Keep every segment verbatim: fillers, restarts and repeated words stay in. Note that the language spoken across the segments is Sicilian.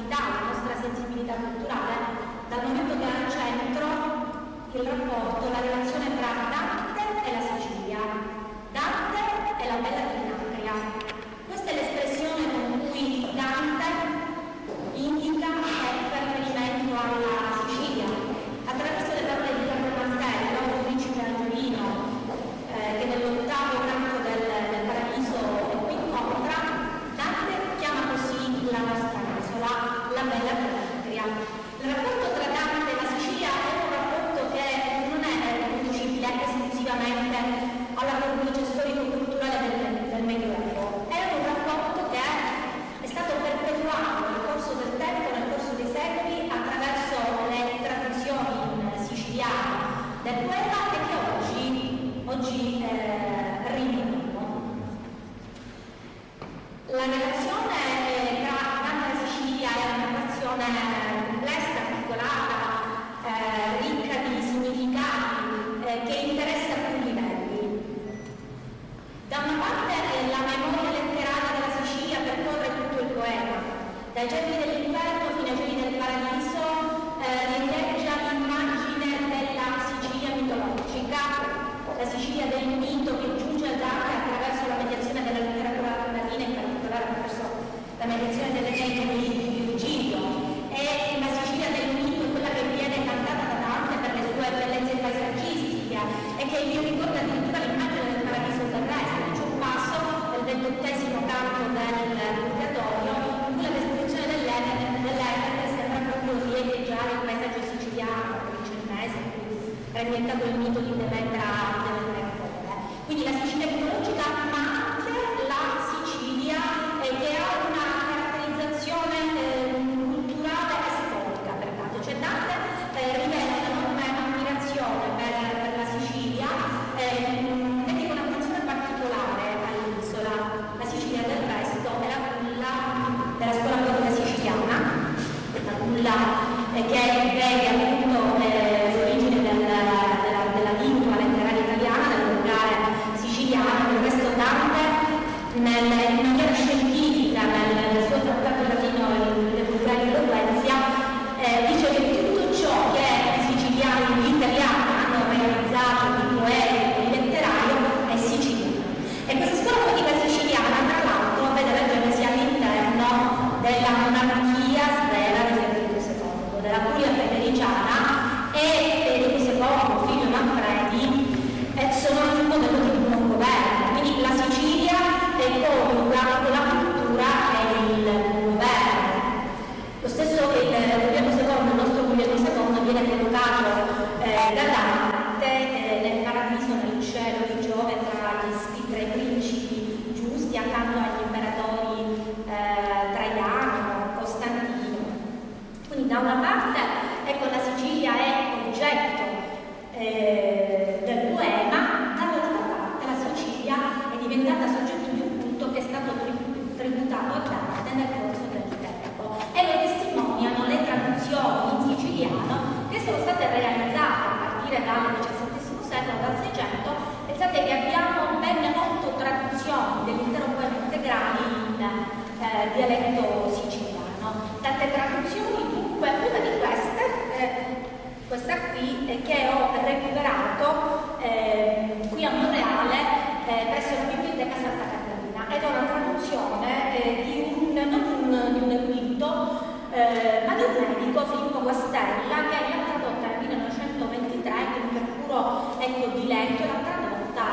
la nostra sensibilità culturale, dal momento che è al centro il rapporto, la relazione tra Dante e la Sicilia, Dante e la Bella Trinacria. Questa è l'espressione con cui Dante indica e fa riferimento alla Sicilia. Attraverso le parole di Carlo Martello, il principe Angiolino, eh, che nell'ottavo canto del, del Paradiso lo incontra, Dante chiama così la nostra isola, la Bella Trinacria. Il rapporto tra Dante e la Sicilia è un rapporto che non è riconducibile esclusivamente alla cornice storico-culturale del, del Medioevo, è un rapporto che è stato perpetuato nel corso del tempo, nel corso dei secoli, attraverso le traduzioni in siciliano del poema e che oggi, oggi, eh, rinnoviamo. La relazione, eh, tra Dante e la Sicilia è una relazione complessa, articolata, eh, ricca di significati, eh, che interessa più livelli. Da una parte, eh, la memoria letteraria della Sicilia percorre tutto il poema, dai ceppi dell'inferno fino ai cieli del paradiso, eh, riecheggia l'immagine della Sicilia mitologica, la Sicilia del mito che giunge a Dante attraverso la mediazione della letteratura latina, in particolare attraverso la mediazione dell'Eneide di, di Virgilio. E la Sicilia del mito è quella che viene cantata da Dante per le sue bellezze paesaggistiche e che gli ricorda addirittura l'immagine del paradiso terrestre. C'è un passo nel ventottesimo canto del Purgatorio in cui la descrizione dell'Eden, dell'Eden sembra proprio riecheggiare il paesaggio siciliano, provincia di Mestre, in cui era ambientato il mito di Demetra, di Demetra e Apollo. Quindi la Sicilia mitologica, ma anche la Sicilia, eh, che ha una caratterizzazione, ehm, culturale e storica, pertanto. Cioè Dante, eh, rivela un'enorme ammirazione per, per la Sicilia, ehm, dedica un'attenzione particolare all'isola. La Sicilia, del resto, è la culla della scuola gotica siciliana, la culla, eh, che vede appunto, eh, l'origine del, della, della lingua letteraria italiana, del volgare siciliano. Del resto Dante, nel, in maniera scientifica, nel, nel suo trattato latino, il De Vulgari Eloquentia, eh, dice che tutto ciò che i siciliani, gli italiani hanno realizzato di poetico, di letterario, è siciliano. E questa scuola gotica siciliana, tra l'altro, vede la genesi all'interno della monarchia sveva di Federico secondo, della curia federiciana, e Federico secondo, figlio Manfredi, eh, sono anche un modello di buon governo. Quindi la Sicilia è coniuga con la cultura e il buon governo. Lo stesso, il Guglielmo secondo, il nostro Guglielmo secondo, viene collocato, eh, da Dante, eh, nel paradiso, nel cielo di Giove, tra gli spi-, tra i principi giusti, accanto agli imperatori, eh, Traiano, Costantino. Quindi da una parte, ecco, la Sicilia è oggetto, eh, del poema, dall'altra parte la Sicilia è diventata soggetto di un culto che è stato tribu-, tributato a Dante nel corso del tempo. E lo testimoniano le traduzioni in siciliano che sono state realizzate a partire dal diciassettesimo secolo, dal Seicento. Pensate che abbiamo ben otto traduzioni dell'intero poema integrali in, eh, dialetto siciliano. Tante traduzioni, dunque, una di queste, eh, questa qui, eh, che ho recuperato, ehm, qui a Monreale, eh, presso la Biblioteca Santa Caterina, ed è una traduzione, eh, di un, non di un, di un erudito, eh, ma di un medico, Filippo Guastella, che l'ha tradotta nel millenovecentoventitré, quindi per puro, ecco, diletto, l'ha tradotta,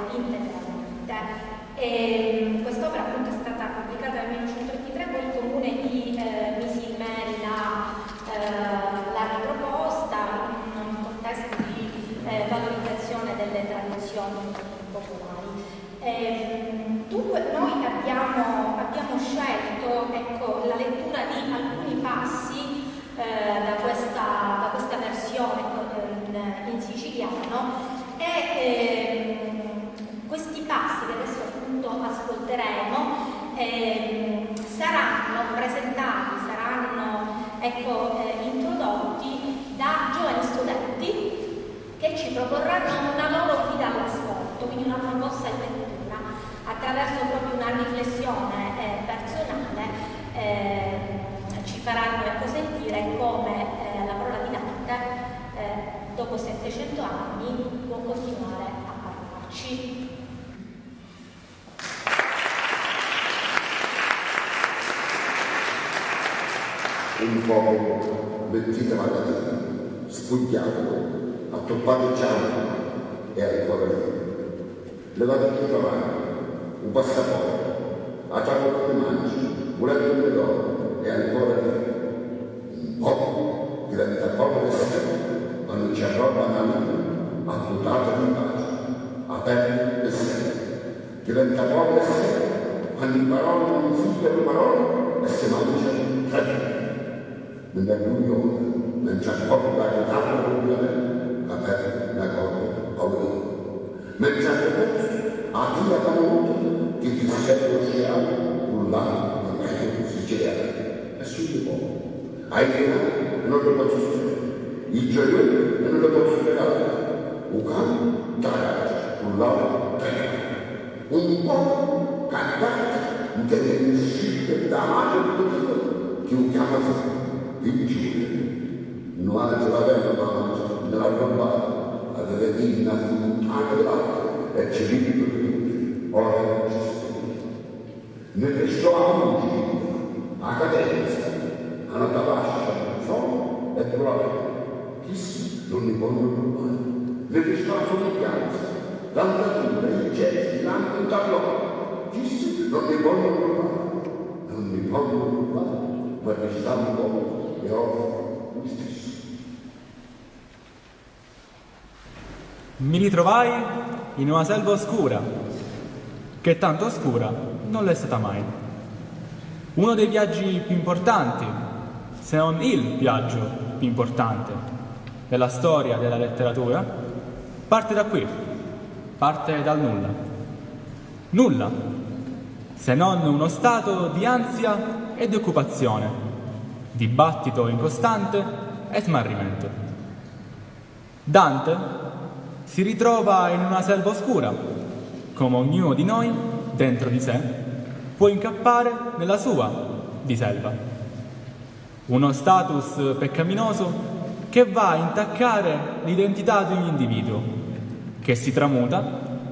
eh, integralmente. E, mm, quest'opera appunto è stata pubblicata nel millenovecentoventitré, poi il comune di, eh, Misilmeri l'ha, eh, l'ha riproposta in un contesto di, eh, valorizzazione delle tradizioni popolari. Ehm, dunque noi abbiamo, abbiamo scelto, ecco, la lettura di alcuni passi, eh, da questa, da questa versione, ecco, in, in siciliano e, ehm, questi passi che adesso appunto ascolteremo, ehm, saranno presentati, saranno, ecco, eh, introdotti da giovani studenti che ci proporranno una loro guida all'ascolto, quindi una proposta di lettura attraverso proprio una riflessione, eh, personale, eh, ci Faranno, ecco, sentire come, eh, la parola di Dante, eh, dopo settecento anni, può continuare a parlarci. Un populu, mettiti a mattina, spugghiatulu, attuppati ciampu e ancora di più. Levati tuttu avanti, u passaportu, a tavula di mangiu, u lettu di dormu e ancora di più. Un populu diventa povuru e seccu quannu ci arrobba na lingua abbutata di paci, aperta e serena. Diventa povuru e seccu quannu i paroli non figghianu paroli e si mangianu tra di loro. Mi vergugnu ora, mentri ancora la chitarra rubiale aperta na corda a un linu. Mentri a te pozzu, a tia canuta chi ti servi oceanu cu l'acqua di maiu sicilianu. E sugnu pocu. Ai dinari e non li pozzu spiri, i gioielli e non li pozzu rigalari, u cantu dâ grazia cu l'autu tagliari. Un pocu ca dati nti li nisciti dâ matri putìa chi u chiama figghiu, figghiuli. Nu atru la veni avanti nni l'arrubbata, la vedi na funtana di l'acqua e ci vivi tutti, ora ci sta. Nni ristò a musica, a cadenza, a nota vascia, sonu e gloria. Chissi non ni ponnu rubbari. Nni ristò a sumigghianza, l'andatura, i gesti, l'ancu nta l'oru. Chissi non ni ponnu rubbari. Non ni ponnu rubbari, ma ristamu povuri e orfani lu stessu. Mi ritrovai in una selva oscura, che tanto oscura non l'è stata mai. Uno dei viaggi più importanti, se non il viaggio più importante della storia della letteratura, parte da qui, parte dal nulla. Nulla, se non uno stato di ansia e di occupazione, dibattito in costante e smarrimento. Dante si ritrova in una selva oscura, come ognuno di noi, dentro di sé, può incappare nella sua di selva. Uno status peccaminoso che va a intaccare l'identità di un individuo, che si tramuta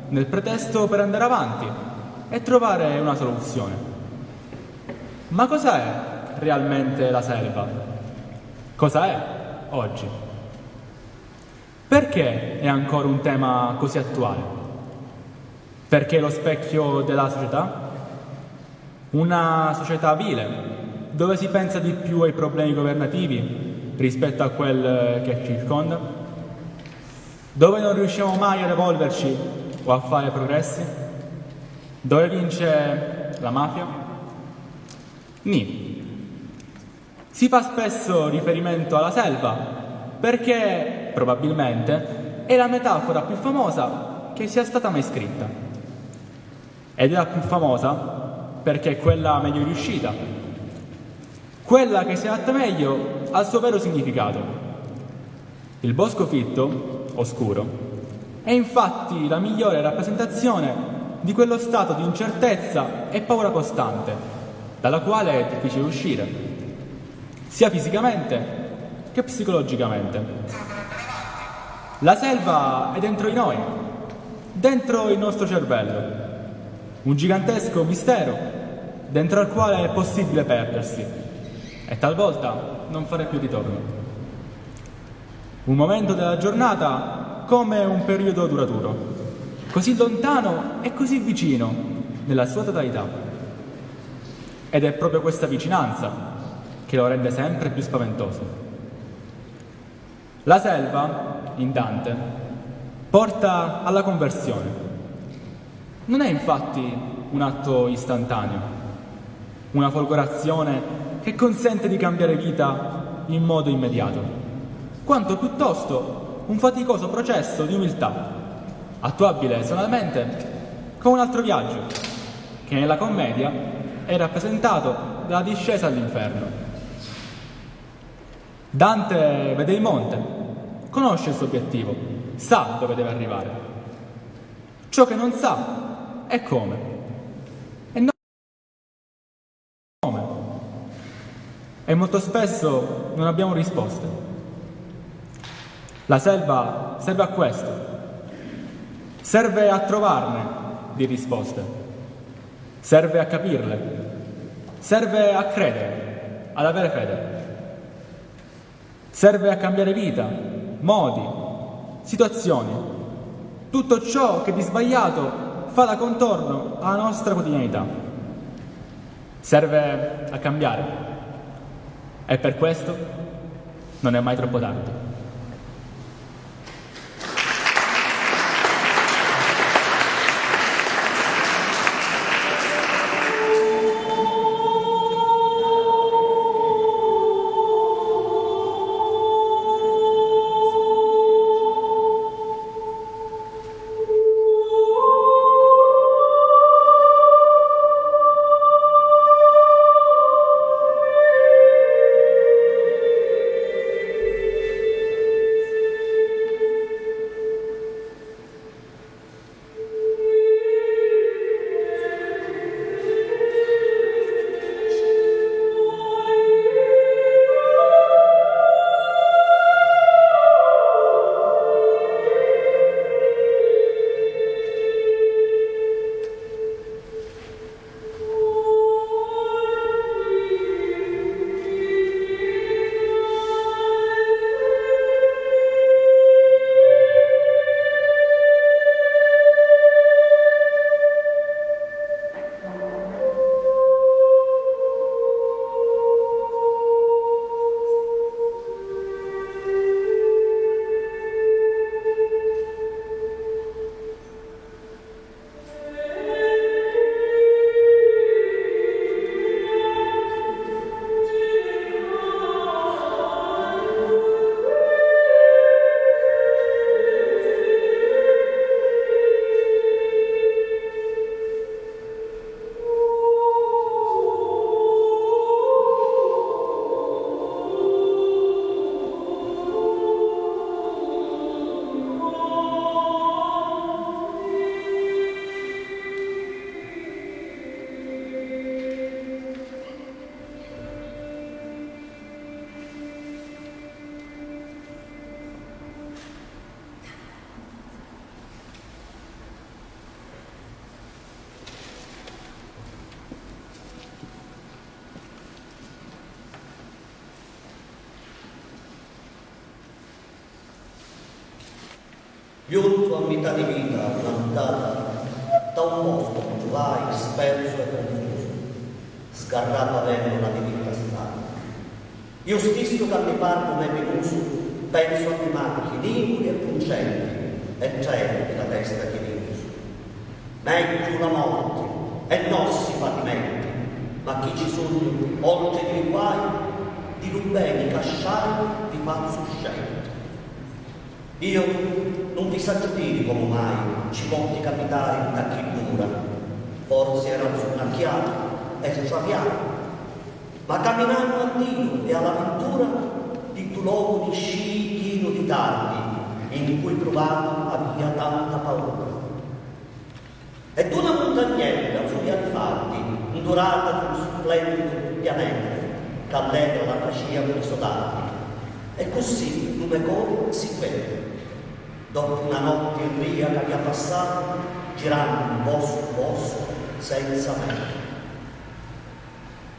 nel pretesto per andare avanti e trovare una soluzione. Ma cosa è realmente la selva? Cosa è oggi? Perché è ancora un tema così attuale? Perché è lo specchio della società? Una società vile, dove si pensa di più ai problemi governativi rispetto a quel che ci circonda? Dove non riusciamo mai ad evolverci o a fare progressi? Dove vince la mafia? Nì. Si fa spesso riferimento alla selva perché, probabilmente, è la metafora più famosa che sia stata mai scritta. Ed è la più famosa perché è quella meglio riuscita, quella che si adatta meglio al suo vero significato. Il bosco fitto, oscuro, è infatti la migliore rappresentazione di quello stato di incertezza e paura costante, dalla quale è difficile uscire, sia fisicamente che psicologicamente. La selva è dentro di noi, dentro il nostro cervello, un gigantesco mistero dentro al quale è possibile perdersi e talvolta non fare più ritorno. Un momento della giornata come un periodo duraturo, così lontano e così vicino nella sua totalità. Ed è proprio questa vicinanza che lo rende sempre più spaventoso. La selva, in Dante, porta alla conversione. Non è infatti un atto istantaneo, una folgorazione che consente di cambiare vita in modo immediato, quanto piuttosto un faticoso processo di umiltà, attuabile solamente con un altro viaggio, che nella commedia è rappresentato dalla discesa all'inferno. Dante vede il monte, conosce il suo obiettivo, sa dove deve arrivare. Ciò che non sa è come. E non come. E molto spesso non abbiamo risposte. La selva serve a questo, serve a trovarne di risposte, serve a capirle, serve a credere, ad avere fede. Serve a cambiare vita, modi, situazioni, tutto ciò che di sbagliato fa da contorno alla nostra quotidianità. Serve a cambiare e per questo non è mai troppo tardi. Juntu a mità di vita, plantata nta un postu unni vai spersu e cunfusu, sgarratu avennu la diritta strata. Iu stissu ca mi parru me pinusu, pensu a li macchi nivuli e cuncenti e tremu di la testa chi niusu. Megghiu la morti e nossi patimenti, ma chi ci sugnu oltri di li guai, di lu beni ca sciai vi fazzu scenti. Iu nun vi sacciu diri comu mai ci potti capitari nta chidd'ura, forsi era nzunnacchiatu e straviatu, ma caminannu a Diu e a la vintura di ddu locu niscii chinu di tardi in cui pruvatu avia tanta paura. E d'una muntagnedda fui a li faldi, ndurata d'un splendidu pianeddu, ch'allegra la facia cu li so dardi. E ccussì lu me cori si queddu. Doppu na notti ria ch'avia passatu, girannu bossu bossu senza meta.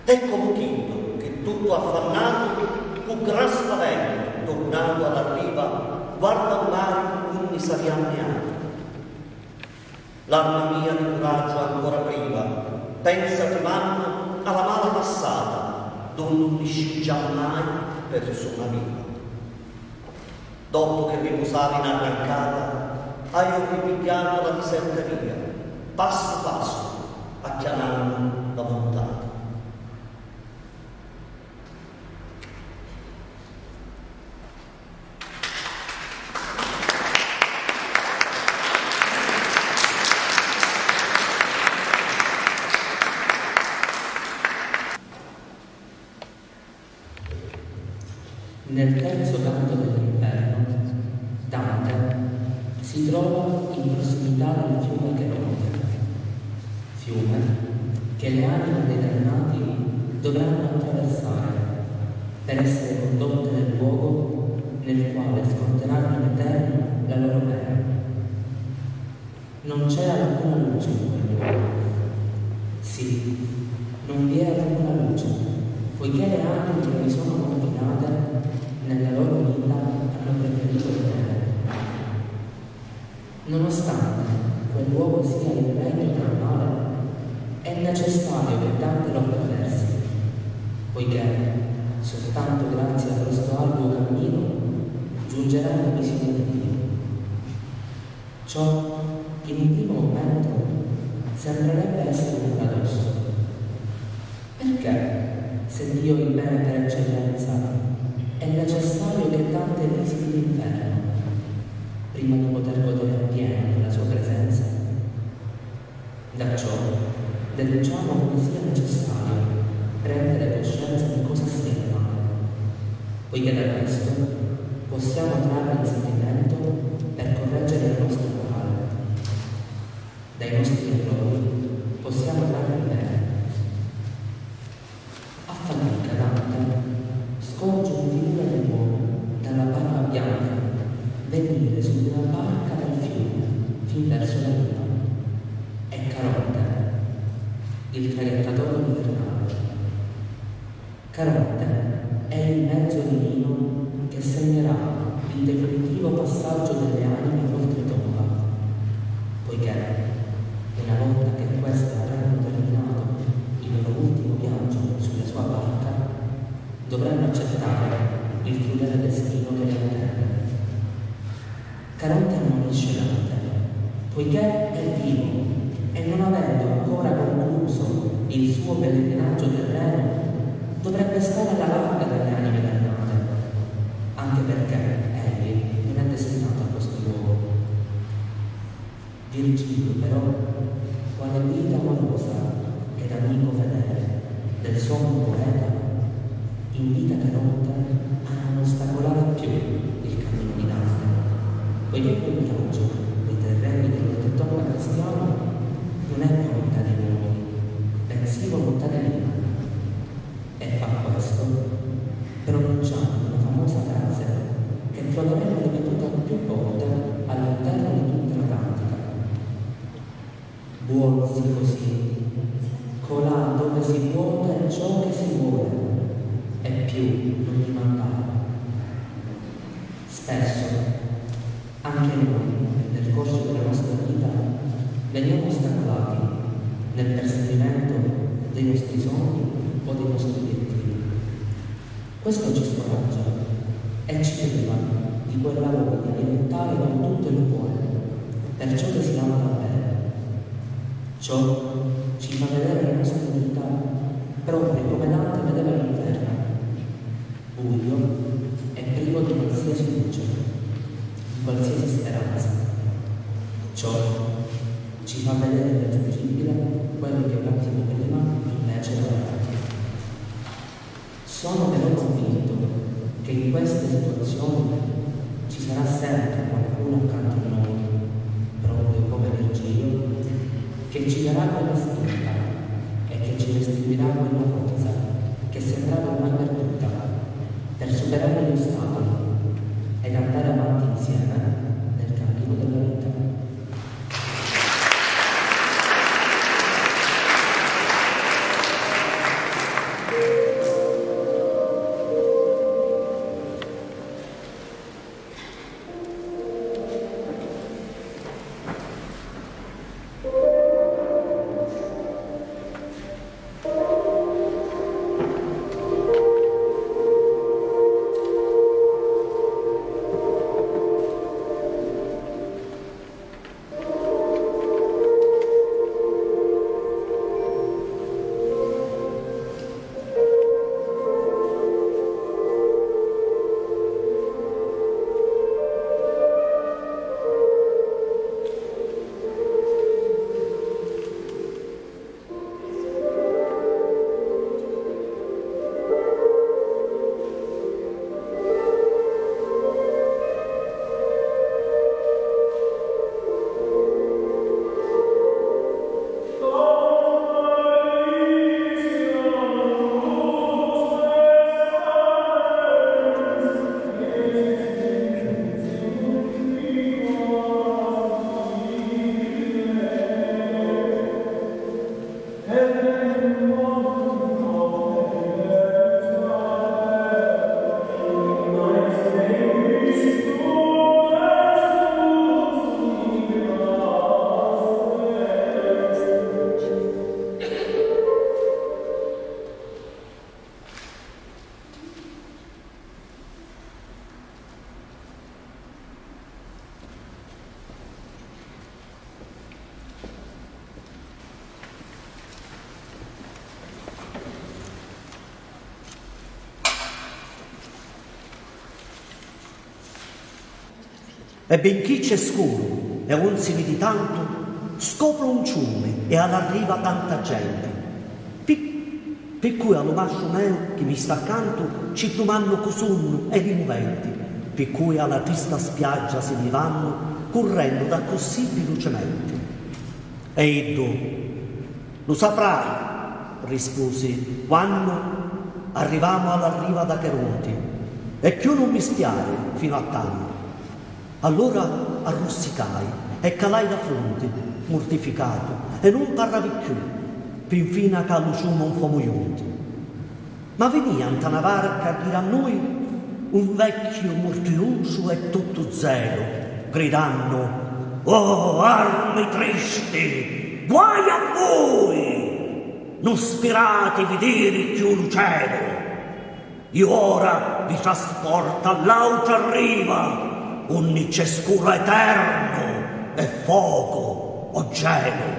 Ecco lu chiddu chi tuttu affannatu, cu gran spaventu, turnatu a la riva, guarda lu mari unni s'avia ammiatu. L'arma mia di curaggiu ancora priva, pensa trimannu a la mala passata, d'unni nun nisciu giammai persuna viva. Doppu chi ripusavi n'arrancata, haiu ripigghiatu la diserta via, passu passu, acchianannu la muntata. Nel terzo canto dell'Inferno, Dante si trova in prossimità del fiume Cheronte, fiume che le anime dei dannati dovranno attraversare per essere condotte nel luogo nel quale sconteranno in eterno la loro pena. Non c'è alcuna luce in quel luogo. Sì, non vi è alcuna luce, poiché le anime che vi sono confidate nella loro vita hanno preferito le tenebre. Nonostante quel luogo sia il regno del male, è necessario che tante lo attraversi, poiché soltanto grazie a questo arduo cammino giungerà alla visione di Dio. Ciò, in un primo momento, sembrerebbe essere un paradosso. Perché, se Dio è il bene per eccellenza, è necessario che Dante visiti l'inferno prima di poter godere appieno della sua presenza? Da ciò deduciamo come sia necessario prendere coscienza di cosa sia il male, poiché da questo possiamo trarre insegnamento per correggere la nostra morale. Dai nostri errori possiamo trarre il bene. A fatica Dante scorge un figliuolo d'uomo dalla barba bianca venire su di una barca dal fiume fin verso la riva. È Caronte, il traghettatore infernale. Caronte è il mezzo divino che segnerà il definitivo passaggio delle anime oltretomba, poiché, una volta che queste avranno terminato il loro ultimo viaggio sulla sua barca, dovranno accettare il crudele destino che le attende. Caronte ammonisce Dante, poiché è vivo e non avendo ancora concluso il suo pellegrinaggio terreno, dovrebbe stare alla larga dalle anime dannate, anche perché egli non è destinato a questo luogo. Virgilio, però, quale guida amorosa ed amico fedele del sommo poeta, invita Caronte a non ostacolare più il cammino di Dante, poiché quel viaggio nei terreni dell'oltretomba cristiano non è volontà di uomini, bensì volontà divina. E fa questo pronunciando una famosa frase che troveremo ripetuta più volte all'interno di tutta la Dantica: "Buon si così, colà dove si può per ciò che si vuole, e più non dimandare." Spesso anche noi, nel corso della nostra vita, veniamo ostacolati nel perseguimento dei nostri sogni o dei nostri obiettivi. Questo ci scoraggia e ci priva di quella voglia di lottare con tutto il cuore per ciò che si ama davvero. Ciò ci fa vedere la nostra vita proprio come Dante vedeva l'inferno, buio e privo di qualsiasi luce, di qualsiasi speranza. Ciò ci fa vedere irraggiungibile quello che un attimo prima invece lo era. Sono però convinto che in queste situazioni ci sarà sempre qualcuno accanto a noi, proprio come Virgilio, che ci darà quella spinta e che ci restituirà quella forza che sembrava ormai perduta, per superare gli ostacoli ed andare avanti insieme nel cammino della vita. E binchì c'è scuru e 'un si vidi tantu, scopru un ciumi e a la riva tanta genti. Pi, pi cui a lu masciu meu chi mi sta accantu ci dumannu cu sunnu e li muventi, pi cui a la trista spiaggia si ni vannu currennu d'accussì vilucementi. E iddu, lu saprai, rispusi, quannu arrivamu a la riva d'Acheronti, e cchiù nun mi spiari finu a tannu. Allura arrussicai e calai da frunti, murtificatu, e nun parravi cchiù, pi nfina ca a lu ciumu 'un fomu junti. Ma vinia nta na varca ghira a nui un vecchiu murtiusu e tuttu zelu, gridannu: "Oh armi tristi, guai a vui! Nun spirati vidiri cchiù lu celu! Iu ora vi trasportu a l'autra riva, unni c'è scuru eternu e focu o gelu."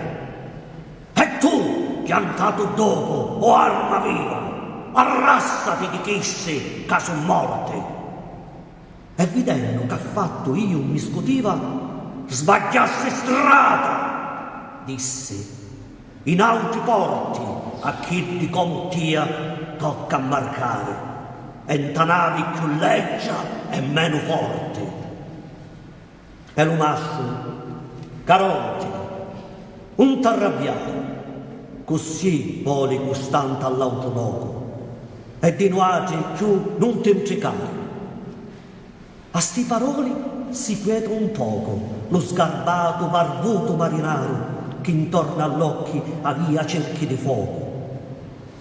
E tu, chiantatu ddocu, o arma viva, arrassati di chissi ca su morti. E vidennu ca fattu iu mi scutiva, sbagghiassi strata, dissi, in autri porti a chiddi comu tia tocca a marcari, e nta navi cchiù leggia e menu forti. E lu masciu: "Caronti, un t'arrabbiari, ccussì voli cu sta nta l'autru locu, e di nuatri cchiù nun ti ntricari." A sti paroli si quietò un pocu lu sgarbatu, varvutu marinaru, chi ntornu a l'occhi avia circhi di focu.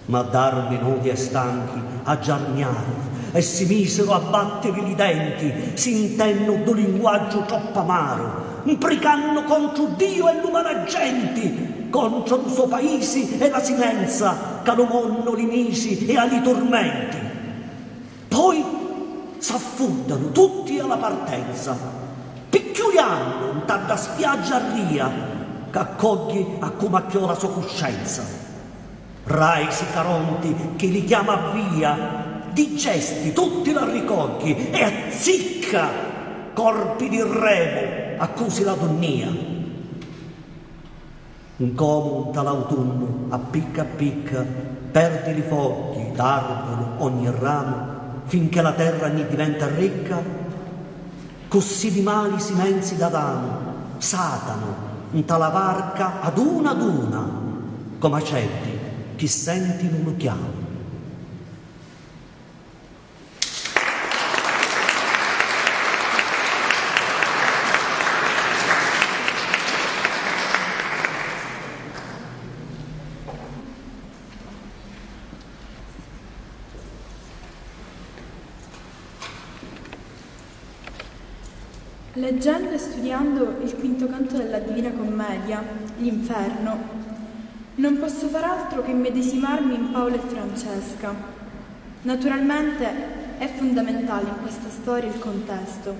Ma d'armi nudi e stanchi aggiarniaru e si misiru a battiri li denti, sintennu ddu linguaggiu troppu amaru, mpricannu contru Diu e l'umana genti, contru lu so paisi e la simenza ca lu monnu li misi e a li turmenti. Poi s'affuddanu tutti a la partenza, pi cchiuliannu nta dda spiaggia arria, c'accogghi a cumacchiò la so cuscenza. Raisi Caronti chi li chiama a via, di gesti tutti l'arricogghi e azzicca corpi di remu a cu si la dunnia. Ncomu nta l'autunnu, a picca a picca, perdi li fogghi d'arbulu ogni ramu, finchè la terra nni diventa ricca, ccussì di mali simenzi d'Adamu satanu nta la varca ad una ad una, comu aceddi chi sentinu lu chiamu. Leggendo e studiando il quinto canto della Divina Commedia, l'Inferno, non posso far altro che immedesimarmi in Paolo e Francesca. Naturalmente è fondamentale in questa storia il contesto.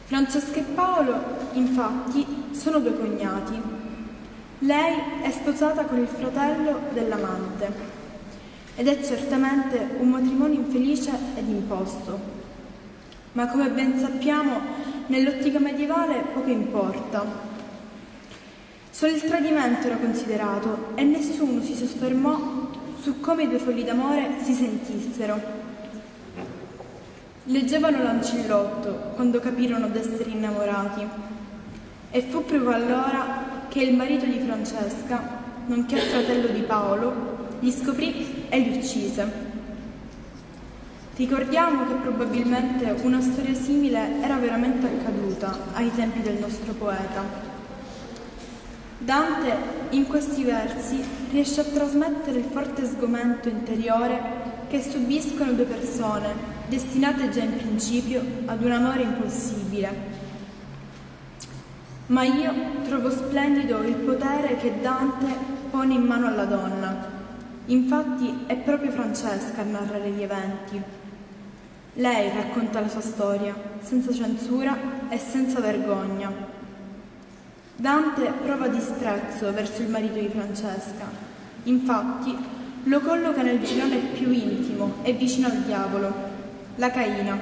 Francesca e Paolo, infatti, sono due cognati. Lei è sposata con il fratello dell'amante ed è certamente un matrimonio infelice ed imposto. Ma come ben sappiamo, nell'ottica medievale poco importa. Solo il tradimento era considerato e nessuno si soffermò su come i due folli d'amore si sentissero. Leggevano l'ancillotto quando capirono d'essere innamorati e fu proprio allora che il marito di Francesca, nonché fratello di Paolo, li scoprì e li uccise. Ricordiamo che probabilmente una storia simile era veramente accaduta ai tempi del nostro poeta. Dante, in questi versi, riesce a trasmettere il forte sgomento interiore che subiscono due persone destinate già in principio ad un amore impossibile. Ma io trovo splendido il potere che Dante pone in mano alla donna. Infatti è proprio Francesca a narrare gli eventi. Lei racconta la sua storia, senza censura e senza vergogna. Dante prova disprezzo verso il marito di Francesca. Infatti, lo colloca nel girone più intimo e vicino al diavolo, la Caina.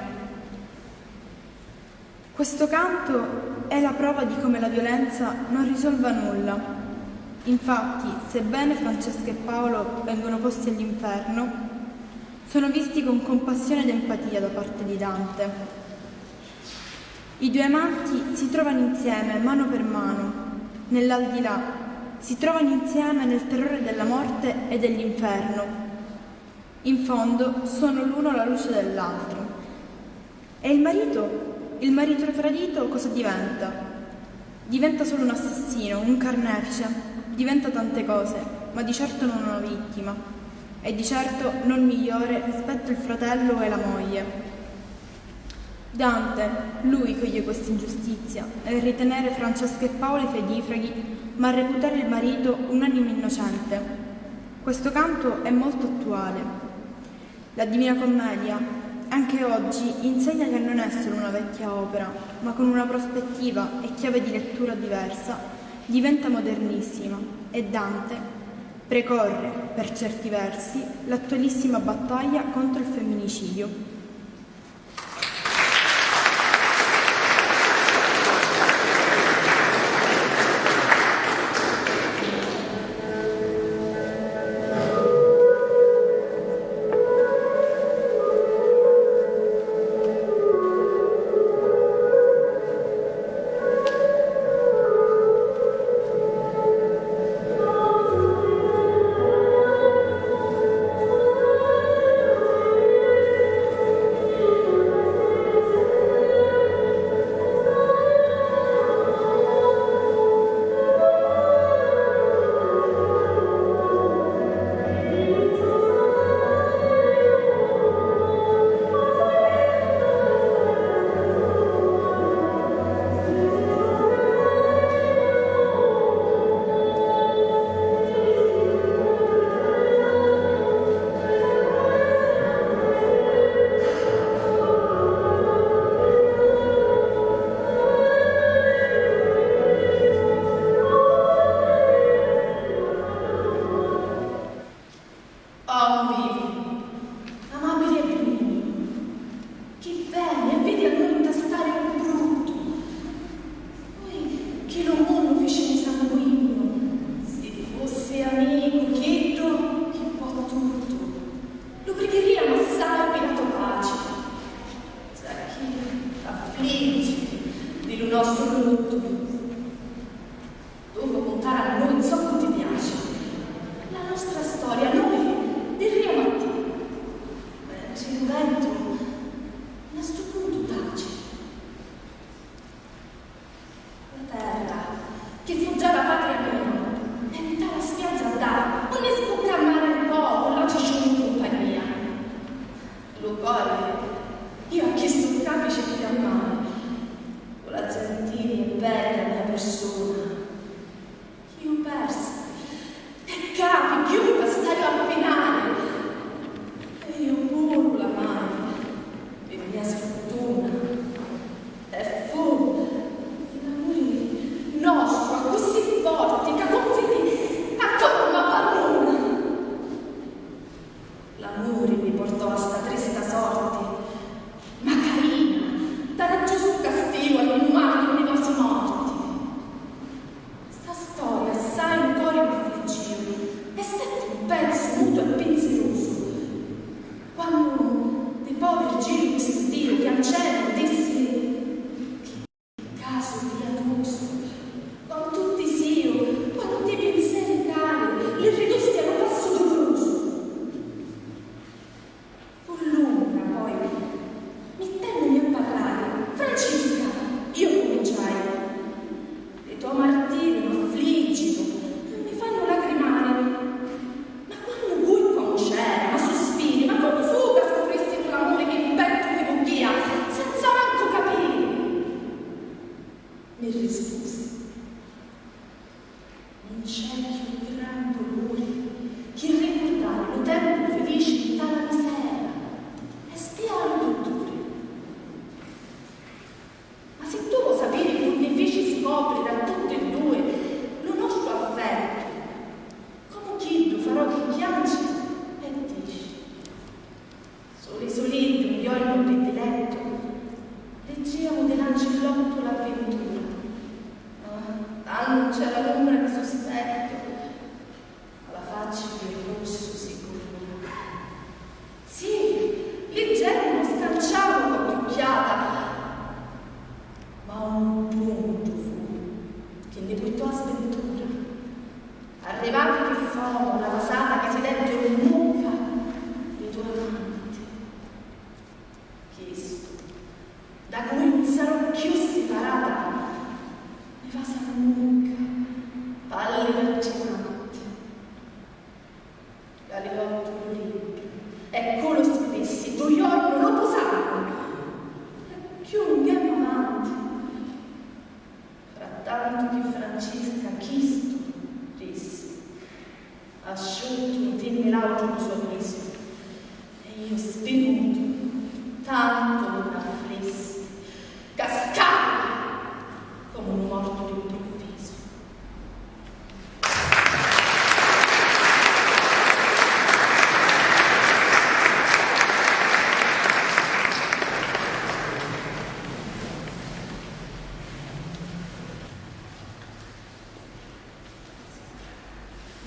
Questo canto è la prova di come la violenza non risolva nulla. Infatti, sebbene Francesca e Paolo vengono posti all'inferno, sono visti con compassione ed empatia da parte di Dante. I due amanti si trovano insieme, mano per mano, nell'aldilà, si trovano insieme nel terrore della morte e dell'inferno. In fondo sono l'uno la luce dell'altro. E il marito? Il marito tradito cosa diventa? Diventa solo un assassino, un carnefice, diventa tante cose, ma di certo non una vittima, e di certo non migliore rispetto il fratello e la moglie. Dante, lui coglie questa ingiustizia, nel ritenere Francesca e Paolo i fedifraghi, ma reputare il marito un'anima innocente. Questo canto è molto attuale. La Divina Commedia, anche oggi, insegna che non è solo una vecchia opera, ma con una prospettiva e chiave di lettura diversa, diventa modernissima e Dante precorre, per certi versi, l'attualissima battaglia contro il femminicidio. Oh, vivi, amabili e buni, chi veni e vidi a nui ntastari un bruttu. Nui chi lu munnu ficimu sanguignu, si fussi amicu chiddu chi pò tuttu, lu prighiriamu assai pi la to paci, giacchì t'affliggi di lu nostru luttu. Dungu cuntari a nui zoccu ti piaci, la nostra storia nui dirriamu a tia, mentri lu ventu nna stu puntu taci. La terra chi fu già la patria mia, e nta la spiaggia ddà, unni sbucca a mari un pocu, llà ci sciuni cumpagnia. Lu cori iu a chistu ccà fici chiammari, cu la gentili e bedda mia pirsuna, iu persa e ccà pi chiunca staiu a pinari, e iu puru l'amai pi mia sfurtuna. E fu l'amuri nostru accussì forti ca cunfidi a comu m'abbannuna. L'amuri mi portò a sta trista sorti, Macarina, dà giustu castigu a l'umani di li nosi morti. Chistu dissi, asciuttu ntinni l'àutru lu so visu, e iu spinutu, tantu mi nn'afflissi, cascai comu nu mortu d'improvvisu.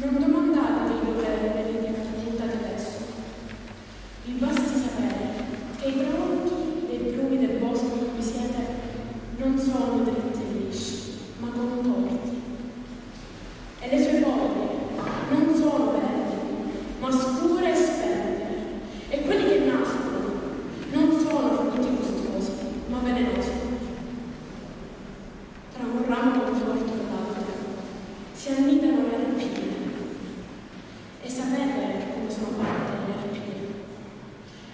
Non domandate di dove venite travolta adesso. Vi basti sapere che i tramonti e i brumi del bosco in cui siete non sono dritti e lisci, ma contorti. E le sue foglie non sono verdi, ma scure e spente. E quelli che nascono non sono frutti gustosi, ma velenosi. Tra un ramo contorto e l'altro si annidano le arpie. E sapete come sono fatte le arpie?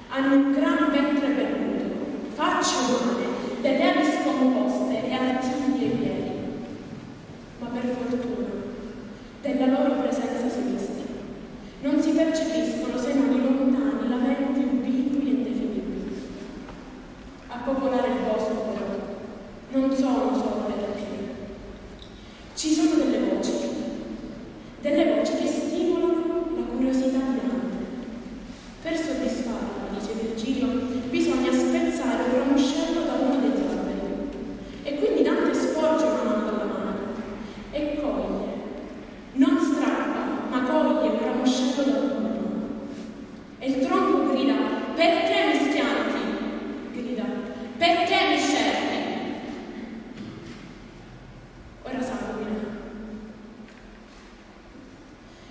Hanno un gran ventre velluto, facce umane, delle ali scomposte e artigli ai piedi. Ma per fortuna della loro presenza sinistra non si percepiscono se non i lontani lamenti ubiqui e indefinibili. A popolare il bosco, però, non sono solo le rapine. Ci sono delle voci, delle voci che stimolano la curiosità di Dante. Per soddisfarla, dice Virgilio, bisogna spezzare un ramoscello da uno degli alberi. E quindi Dante sporge una mano dalla manica e coglie, non strappa, ma coglie un ramoscello dal buco. E il tronco grida: "Perché mi schianti?" Grida: "Perché mi scerpi?" Ora sanguina.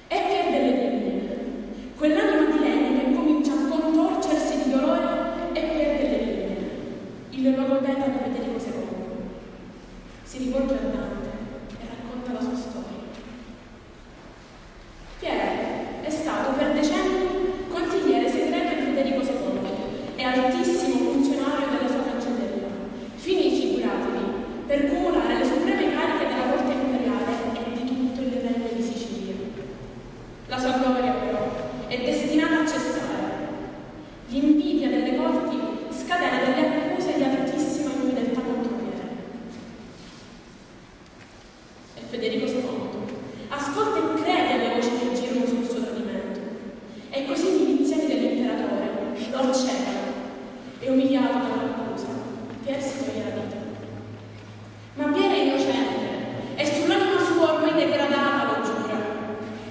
E pierde le linee. Quell'anima di legno che comincia a contorcersi di dolore e pierde le linee. Il logopeda di Federico secondo si rivolge a Dante e racconta la sua storia. Pierre è stato per decenni consigliere segreto di Federico secondo e altissimo funzionario della sua cancelleria. Finì, figuratevi, per cumulare le supreme cariche della corte imperiale e di tutto il regno di Sicilia. La sua gloria, però, è destinata a cessare. L'invidia delle corti scatena delle accuse di altissima infedeltà contro Pierre. E Federico secondo ascolta e crede alle voci che girano sul suo tradimento, e così i miliziani dell'imperatore lo acceca e, umiliato dall'accusa, Pierre si toglie la vita. Ma Pierre è innocente e sull'anima sua ormai degradata lo giura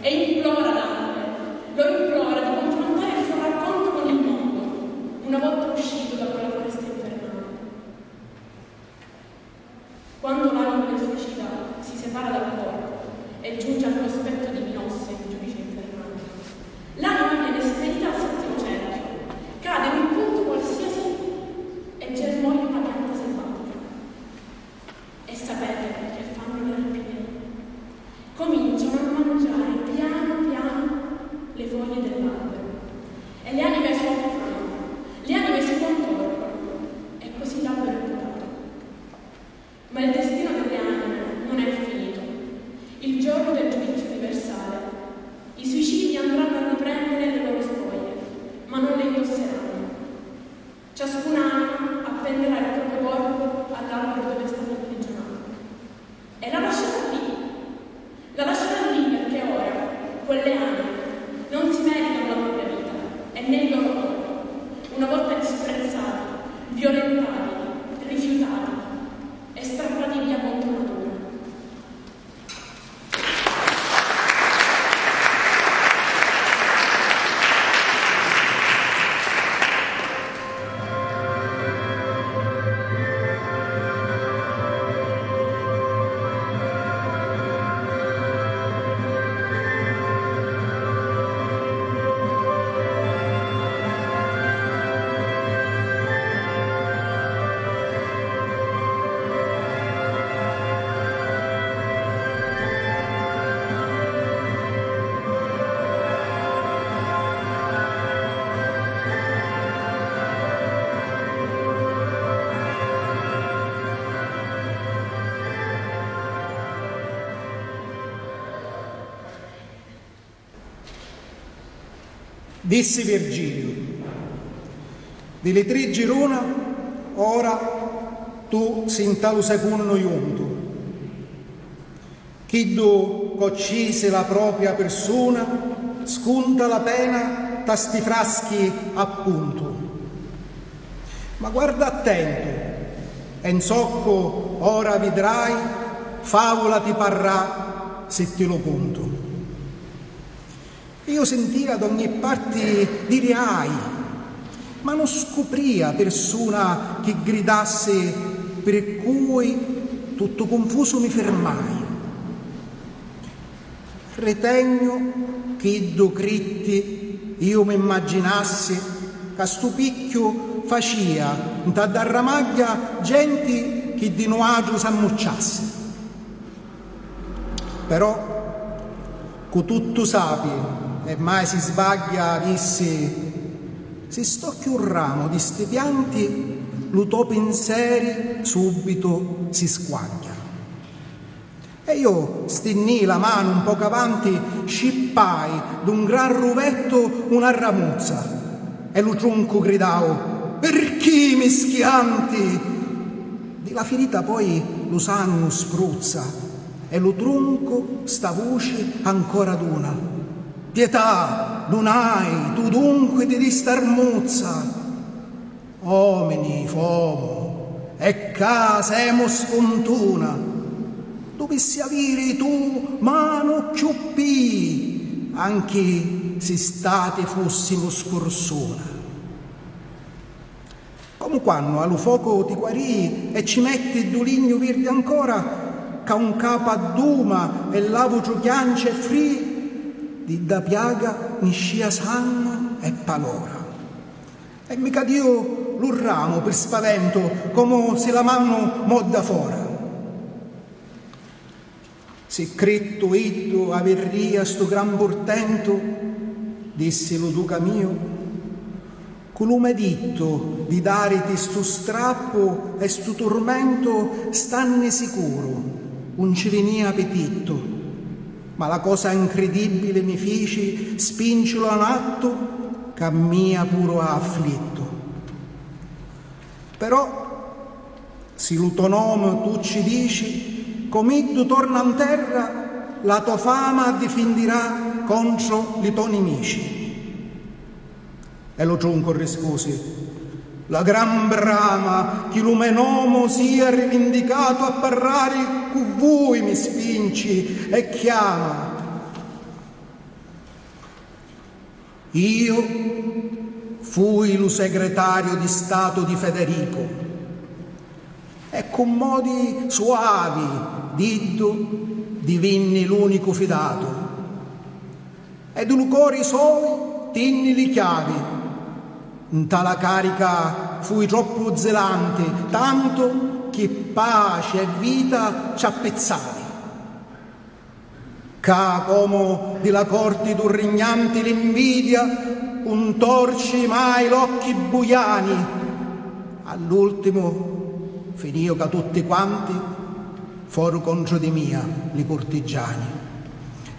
e implora Dante, lo implora di confrontare il suo racconto con il mondo, una volta uscito da quella foresta infernale. Quando l'anima del suicida si separa dal corpo e giunge al cospetto di Minosse, il giudice infernale, l'anima viene spedita al settimo cerchio, cade in un punto qualsiasi e germoglia una pianta selvatica. E sapete che fanno le arpie? Cominciano a mangiare piano piano le foglie dell'albero e le anime soffrono, le anime si contorcono e così l'albero è potato. Ma il destino delle anime non è finito. Il giorno del giudizio universale, i suicidi andranno a riprendere le loro spoglie, ma non le indosseranno. Ciascun'anima appenderà il proprio corpo all'albero dove è stata imprigionata. E la lascerà lì. La lascerà lì perché ora quelle anime non si meritano la propria vita e né il loro corpo, una volta disprezzati, violentati, rifiutati e strappati via contro natura. Dissi Virgiliu: di li tri giruna, ora tu si nta lu secunnu juntu. Chiddu c'occisi la propria pirsuna scunta la pena ta sti fraschi appuntu. Ma guarda attentu, e nzoccu ora vidrai, favula ti parrà si ti lu cuntu. Iu sintia d'ogni parti diri ai, ma nun scupria pirsuna chi gridassi, pri cui tuttu cunfusu mi firmai. Ritegnu ch'iddu critti iu m'immaginassi ca stu picchiu facia nta dda ramagghia genti chi di nuatru s'ammucciassi. Però, cu tuttu sapi e mai si sbagghia, dissi: si stocchi un ramu di sti pianti, lu to pinseri subitu si squagghia. E iu stinnii la manu un pocu avanti, scippai d'un gran ruvettu una ramuzza, e lu truncu gridau: pirchì mi schianti? Di la firita poi lu sangu spruzza, e lu truncu sta vuci ancora duna: pietà, dunai tu dunqui di di st'armuzza. Omini fomu, e ccà semu spuntuna, duvissi aviri tu manu cchiù pii, anchi si stati fussimu scursuna. Comu quannu a lu focu ti quarii e ci metti ddu lignu virdi ancora, ca un capu adduma e l'avutru chianci e frii, di dda piaga niscia sangu e palora. E mi cadiu lu ramu pi spaventu, comu si la manu modda fora. Si crittu iddu avirria stu gran purtentu, dissi lu duca miu, cu lu me dittu di dariti stu strappu e stu turmentu, stanni sicuru, un ci vinia apitittu. Ma la cosa incridibili mi fici spincilu a un attu ca mia puru ha afflittu. Però, si lu to nomu tu ci dici, com'iddu torna 'n terra, la to fama difindirà contru li to nimici. E lu truncu rispusi: la gran brama chi lu me nomu sia rivindicatu a parrari cu vui mi spinci e chiama. Iu fui lu segretariu di statu di Federicu, e cu modi suavi d'iddu divinni l'unicu fidatu, e di lu cori soi tinni li chiavi. Nta la carica fui troppu zilanti, tantu chi paci e vita ci appizzai. Ca comu di la corti d'un rignanti l'invidia un torci mai l'occhi bujani, all'ultimu finiu ca tutti quanti foru contru di mia li curtigiani,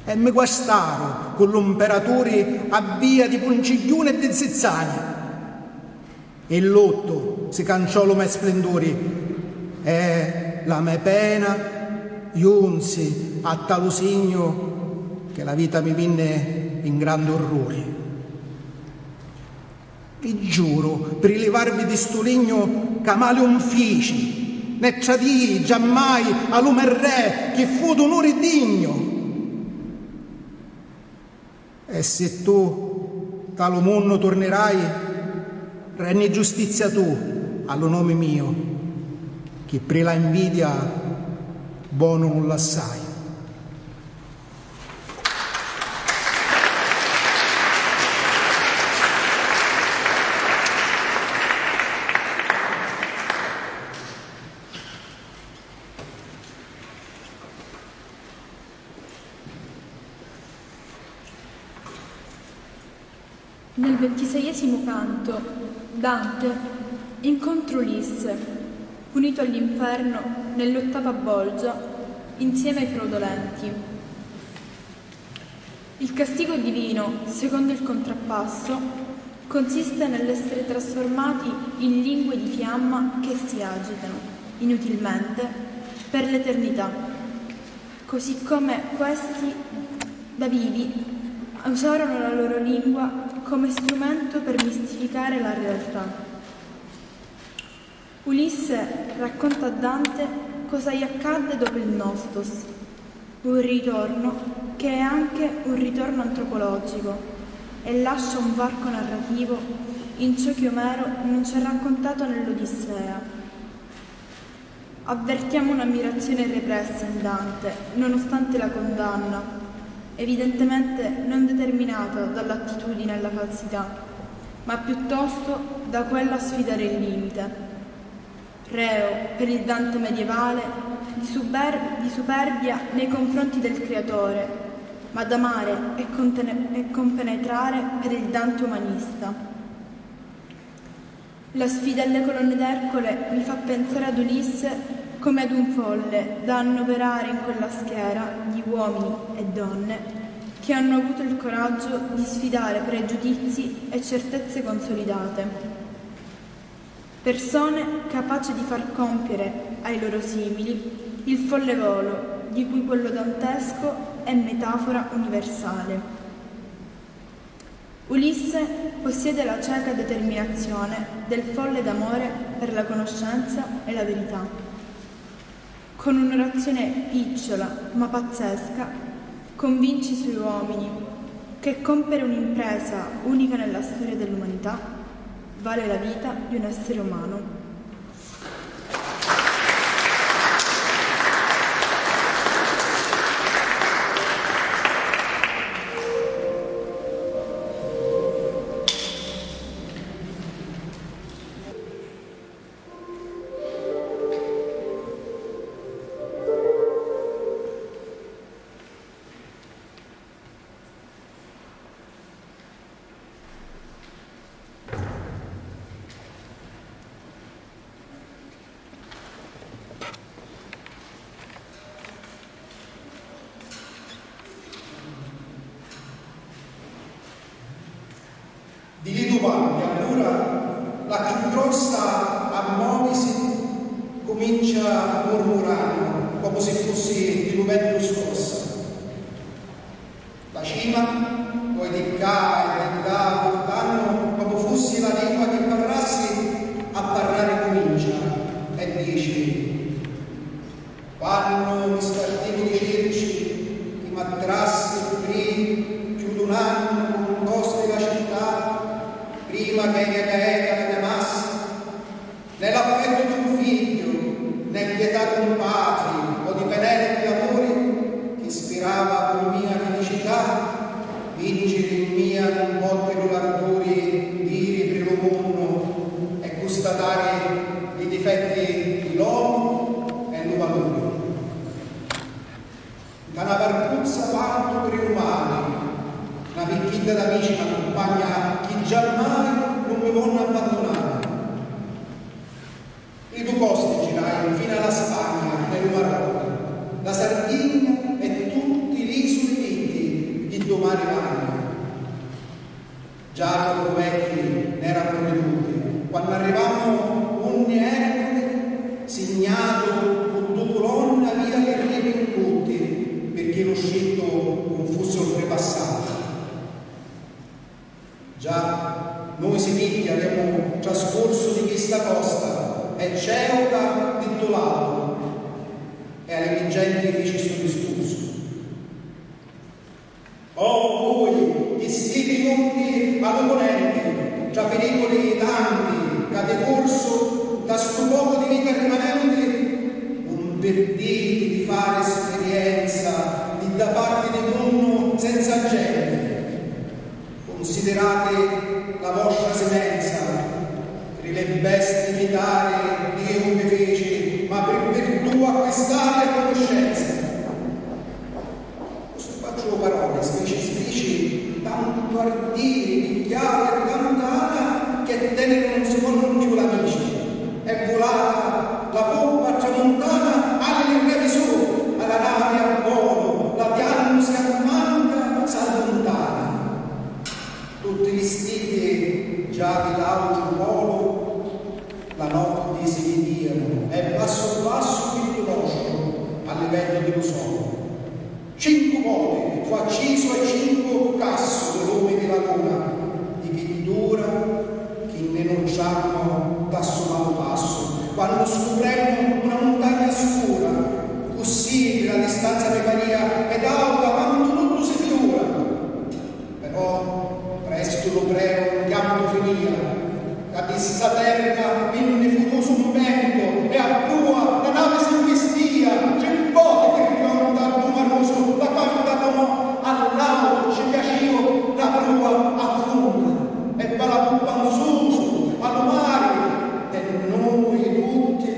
e mi guastaru cu lu mperaturi a via di Puncigghiuni e di Zizzani. In luttu si canciò lu me splinduri, e la me pena junzi a talu signu che la vita mi vinni in grandi urruri. Vi giuru, pri livarvi di stu lignu ca mali un fici, né tradii giammai a lu me re chi fu d'unuri dignu. E si tu nta lu munnu turnirai, renni giustizia tu a lu nomi miu, chi pri la invidia bonu nun lassai. Nel ventiseiesimu cantu, Dante incontra Ulisse, punito all'inferno nell'ottava bolgia insieme ai fraudolenti. Il castigo divino, secondo il contrappasso, consiste nell'essere trasformati in lingue di fiamma che si agitano, inutilmente, per l'eternità, così come questi da vivi usarono la loro lingua come strumento per mistificare la realtà. Ulisse racconta a Dante cosa gli accadde dopo il Nostos, un ritorno che è anche un ritorno antropologico e lascia un varco narrativo in ciò che Omero non ci ha raccontato nell'Odissea. Avvertiamo un'ammirazione repressa in Dante, nonostante la condanna, evidentemente non determinata dall'attitudine alla falsità, ma piuttosto da quella a sfidare il limite. Reo, per il Dante medievale, di, super- di superbia nei confronti del creatore, ma d'amare e, contene- e compenetrare per il Dante umanista. La sfida alle colonne d'Ercole mi fa pensare ad Ulisse come ad un folle da annoverare in quella schiera di uomini e donne che hanno avuto il coraggio di sfidare pregiudizi e certezze consolidate. Persone capaci di far compiere ai loro simili il folle volo di cui quello dantesco è metafora universale. Ulisse possiede la cieca determinazione del folle d'amore per la conoscenza e la verità. Con un'orazione picciola ma pazzesca convince i suoi uomini che compiere un'impresa unica nella storia dell'umanità vale la vita di un essere umano. Di li duvandi, allura, la cchiù grossa a mòvisi cumincia murmurannu, comu si fussi di lu ventu scossa. La cima, poi di ccà e di ddà, purtannu, comu fussi la lingua chi parrassi, a parrari cumincia e dici: Quannu mi spartivu di Circi, chi m'attrassi pri cchiù d'un annu cu un costu di la città, prima ca ella caeta la chiamassi, né l'affettu d'un figghiu, né pietà d'un patri o di Penelopi l'amuri, chi spirava cu mia filicità, vinciri in mia nun pottiru l'arduri d'iri pri lu munnu e custatari li difetti di l'omu e lu valuri. Nta na varcuzza partu pri lu mari, na picchidda d'amici m'accumpagna chi giammai nun mi vonnu abbannunari. Li du costi girai nfina a la Spagna e lu Maroccu, la Sardigna e tutti l'isuli vitti di ddu mari magnu. Già troppu vecchi n'eramu ridutti, quannu arrivammu unni Erculi, signatu cu ddu culonna avia li rivi ncutti, pirchì lu scittu nun fussi oltripassatu. Già, nui simitti avemu trascursu di chista costa e Ceuta di ddu latu, e a li me genti fici stu discursu. O vui chi siti junti a lu punenti, tra piriculi tanti ca di cursu, nta stu pocu di vita rimanenti, nun pirditi di fari spirienza di dda parti di munnu senza genti. Cunsidirati la vostra simenza, tri li besti mitari Diu mi fici, ma pri virtù acquistati e cunuscenza. Cu stu pacciu paroli sfici sfici tantu ardiri, pigghiau e tanta ala, chi e teniru nun si vonnu cchiù l'amici. E vulata la poppa tramuntana, ali li revi su, a la navi a volu, latiannusi a manca, s'addunzau. La notti si vidianu e passu passu chiddu nostru a liveddu di lu solu. Cincu voti fu accisu e cincu cassu lu lumi di la luna, di chidd'ura chi nni nutrammu tassu malu passu, quannu scupremmu una muntagna scura, cussi di la distanza mi paria ed auta quantu nuddu si figura. Però prestu lu preu 'n chiantu finia, ca di ssa terra vinni futusu un ventu e a prua la navi si nvistia, tri voti firriò nta ddu marusu, da quantu da comu all'autu ci piaciu la prua affunna e va la puppa nzusu a lu mari e nui tutti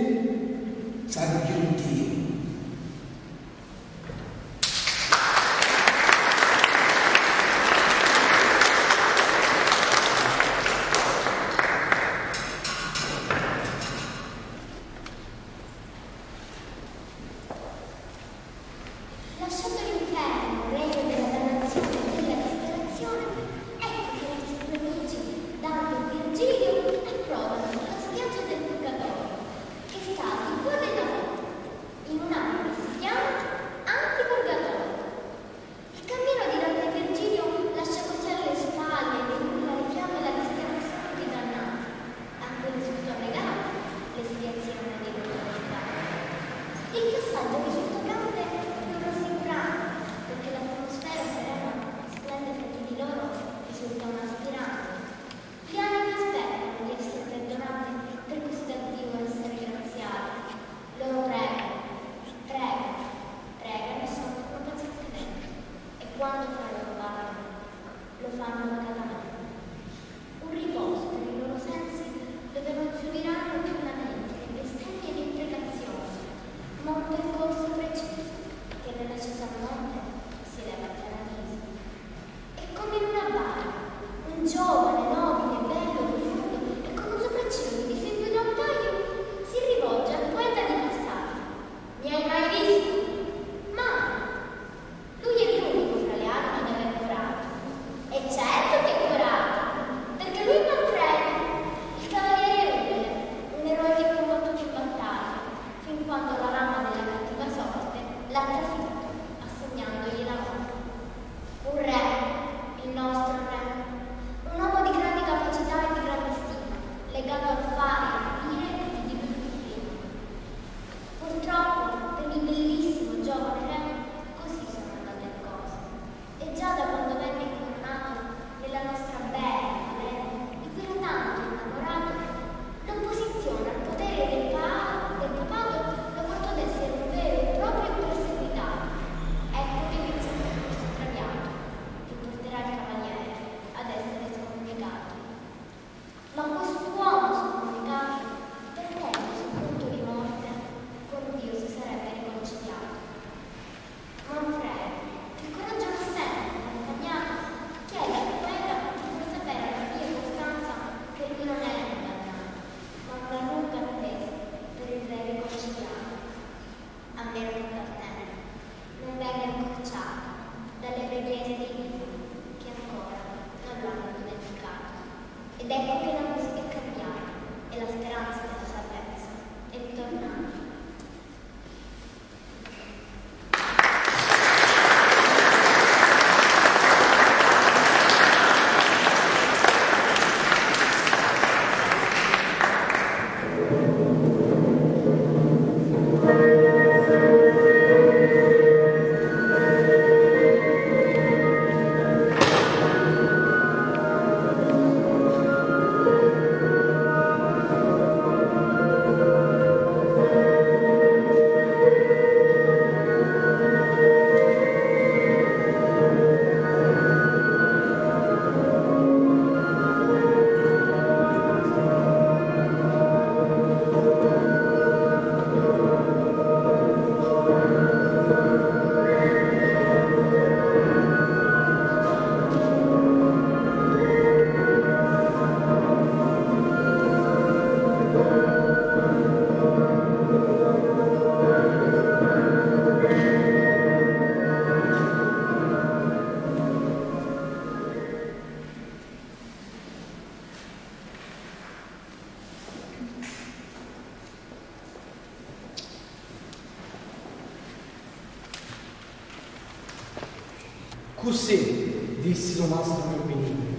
Così dissi lu mastru Pirminilli.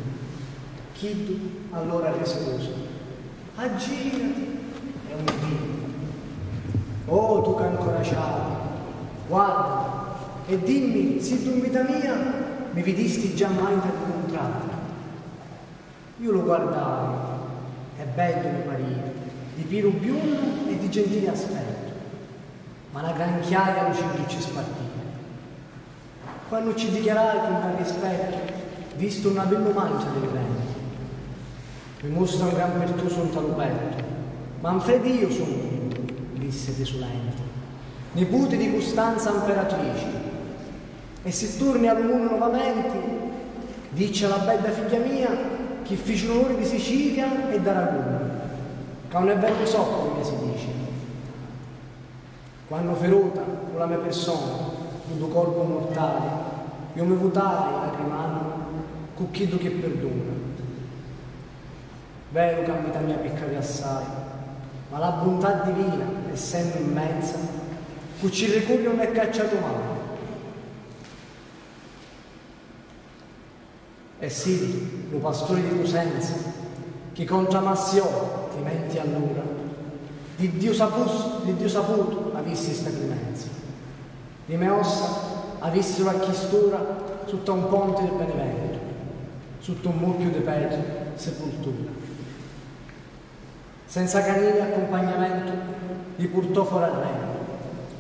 Chiddu allora rispusi: Aggirati e un vidi. Oh, tu ca ancora ciati, guardami e dimmi siddu in vita mia mi vidisti già mai nta lu cuntratu. Iu lu guardai e beddu mi paria, di pilu biunnu e di gentili aspettu, ma na gran chiaia lu ciddu ci spartia. Quannu ci dichiarai cu gran rispettu: Vistu un avillu mancia di viventi, mi mustra un gran pirtusu nta lu pettu. Manfredi iu sugnu, dissi risulenti, niputi di Custanza mperatrici, e si turni a lu munnu novamenti, dicci a la bedda figghia mia chi fici l'onuri di Sicilia e d'Araguni, ca un è veru un soccu, mi si dici. Quannu firuta fu la me pirsona cu du colpu murtali, iu mi vutai lacrimannu cu chiddu chi pirduna. Veru ca 'n vita mia piccai assai, ma la buntà divina, essennu immensa, cu ci ricurri un è cacciatu mai. E siddu lu pasturi di Cusenza, chi contra Massiò timenti allura, di Diu sapus-, di Diu saputu avissi sta climenza, li me ossa avissiru a chistura sutta un ponti di Beniventu, sutta un mucchiu di petri, sepultura. Senza canini accumpagnamentu, li purtò fora arrendu,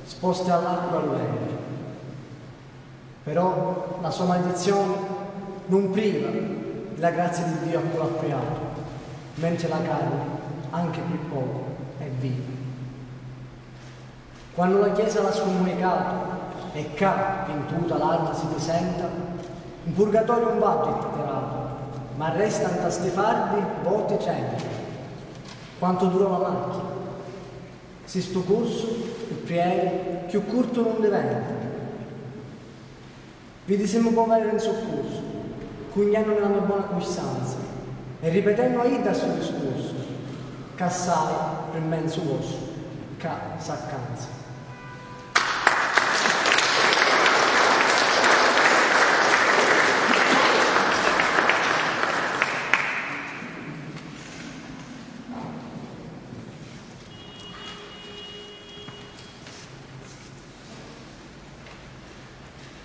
sposti all'acqua e a lu ventu. Però la so maledizioni nun priva di la grazia di Diu a cu l'ha priatu, mentri la carni, anche pi pocu, è viva. Quannu la Chiesa l'ha scumunicatu e ccà, vintuta l'arma si prisenta, in purgatoriu 'un va tiratu, ma resta nta sti fardi voti trenta. Quantu durò la macchia? Si stu cursu, u prieri, chiù curtu nun diventa. Vi disimu poveri in succursu, cugnennu nella me bona cuscianza e ripetennu a idda stu discursu, c'assai pi menzu vossu ca s'accanza.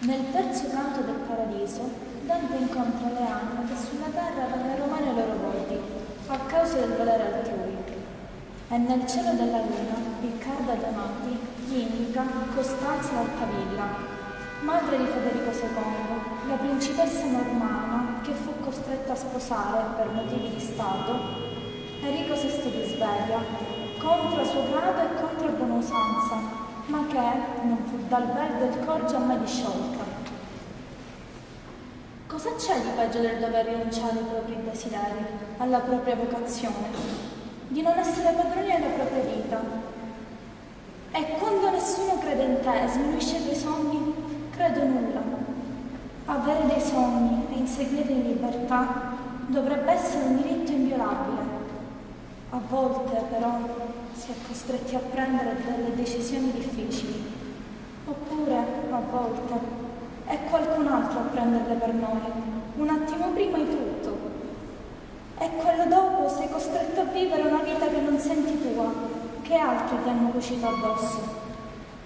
Nel terzo canto del Paradiso, Dante incontra le anime che sulla terra venderu mani ai loro voti, a causa del volere altrui. E nel cielo della luna, Riccardo Adamati gli indica Costanza d'Altavilla, madre di Federico secondo, la principessa normanna che fu costretta a sposare, per motivi di stato, Enrico sesto di Svevia, contro suo grado e contro buona usanza, ma che non fu dal bel del cor giammai disciolta. Cosa c'è di peggio del dover rinunciare ai propri desideri, alla propria vocazione, di non essere padroni della propria vita? E quando nessuno crede in te, sminuisce i tuoi sogni, credo nulla. Avere dei sogni e inseguirli in libertà dovrebbe essere un diritto inviolabile. A volte, però, si è costretti a prendere delle decisioni difficili. Oppure, a volte, è qualcun altro a prenderle per noi, un attimo prima di tutto. E quello dopo sei costretto a vivere una vita che non senti tua, che altri ti hanno cucito addosso.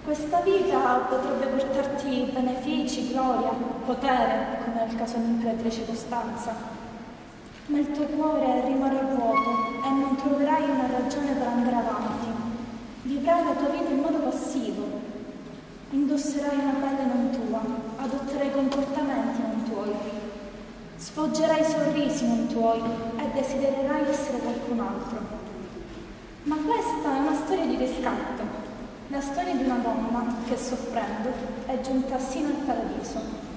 Questa vita potrebbe portarti benefici, gloria, potere, come nel caso dell'imperatrice Costanza. Ma il tuo cuore rimarrà vuoto e non troverai una ragione per andare avanti. Vivrai la tua vita in modo passivo. Indosserai una pelle non tua, adotterai comportamenti non tuoi. Sfoggerai sorrisi non tuoi e desidererai essere qualcun altro. Ma questa è una storia di riscatto, la storia di una donna che soffrendo è giunta sino al paradiso.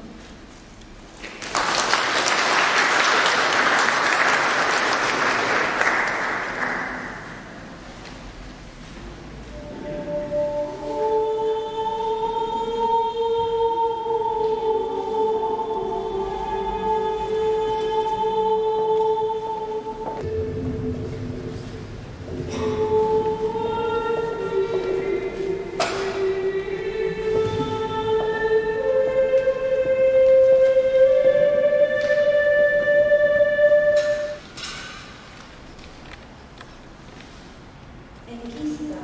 Chista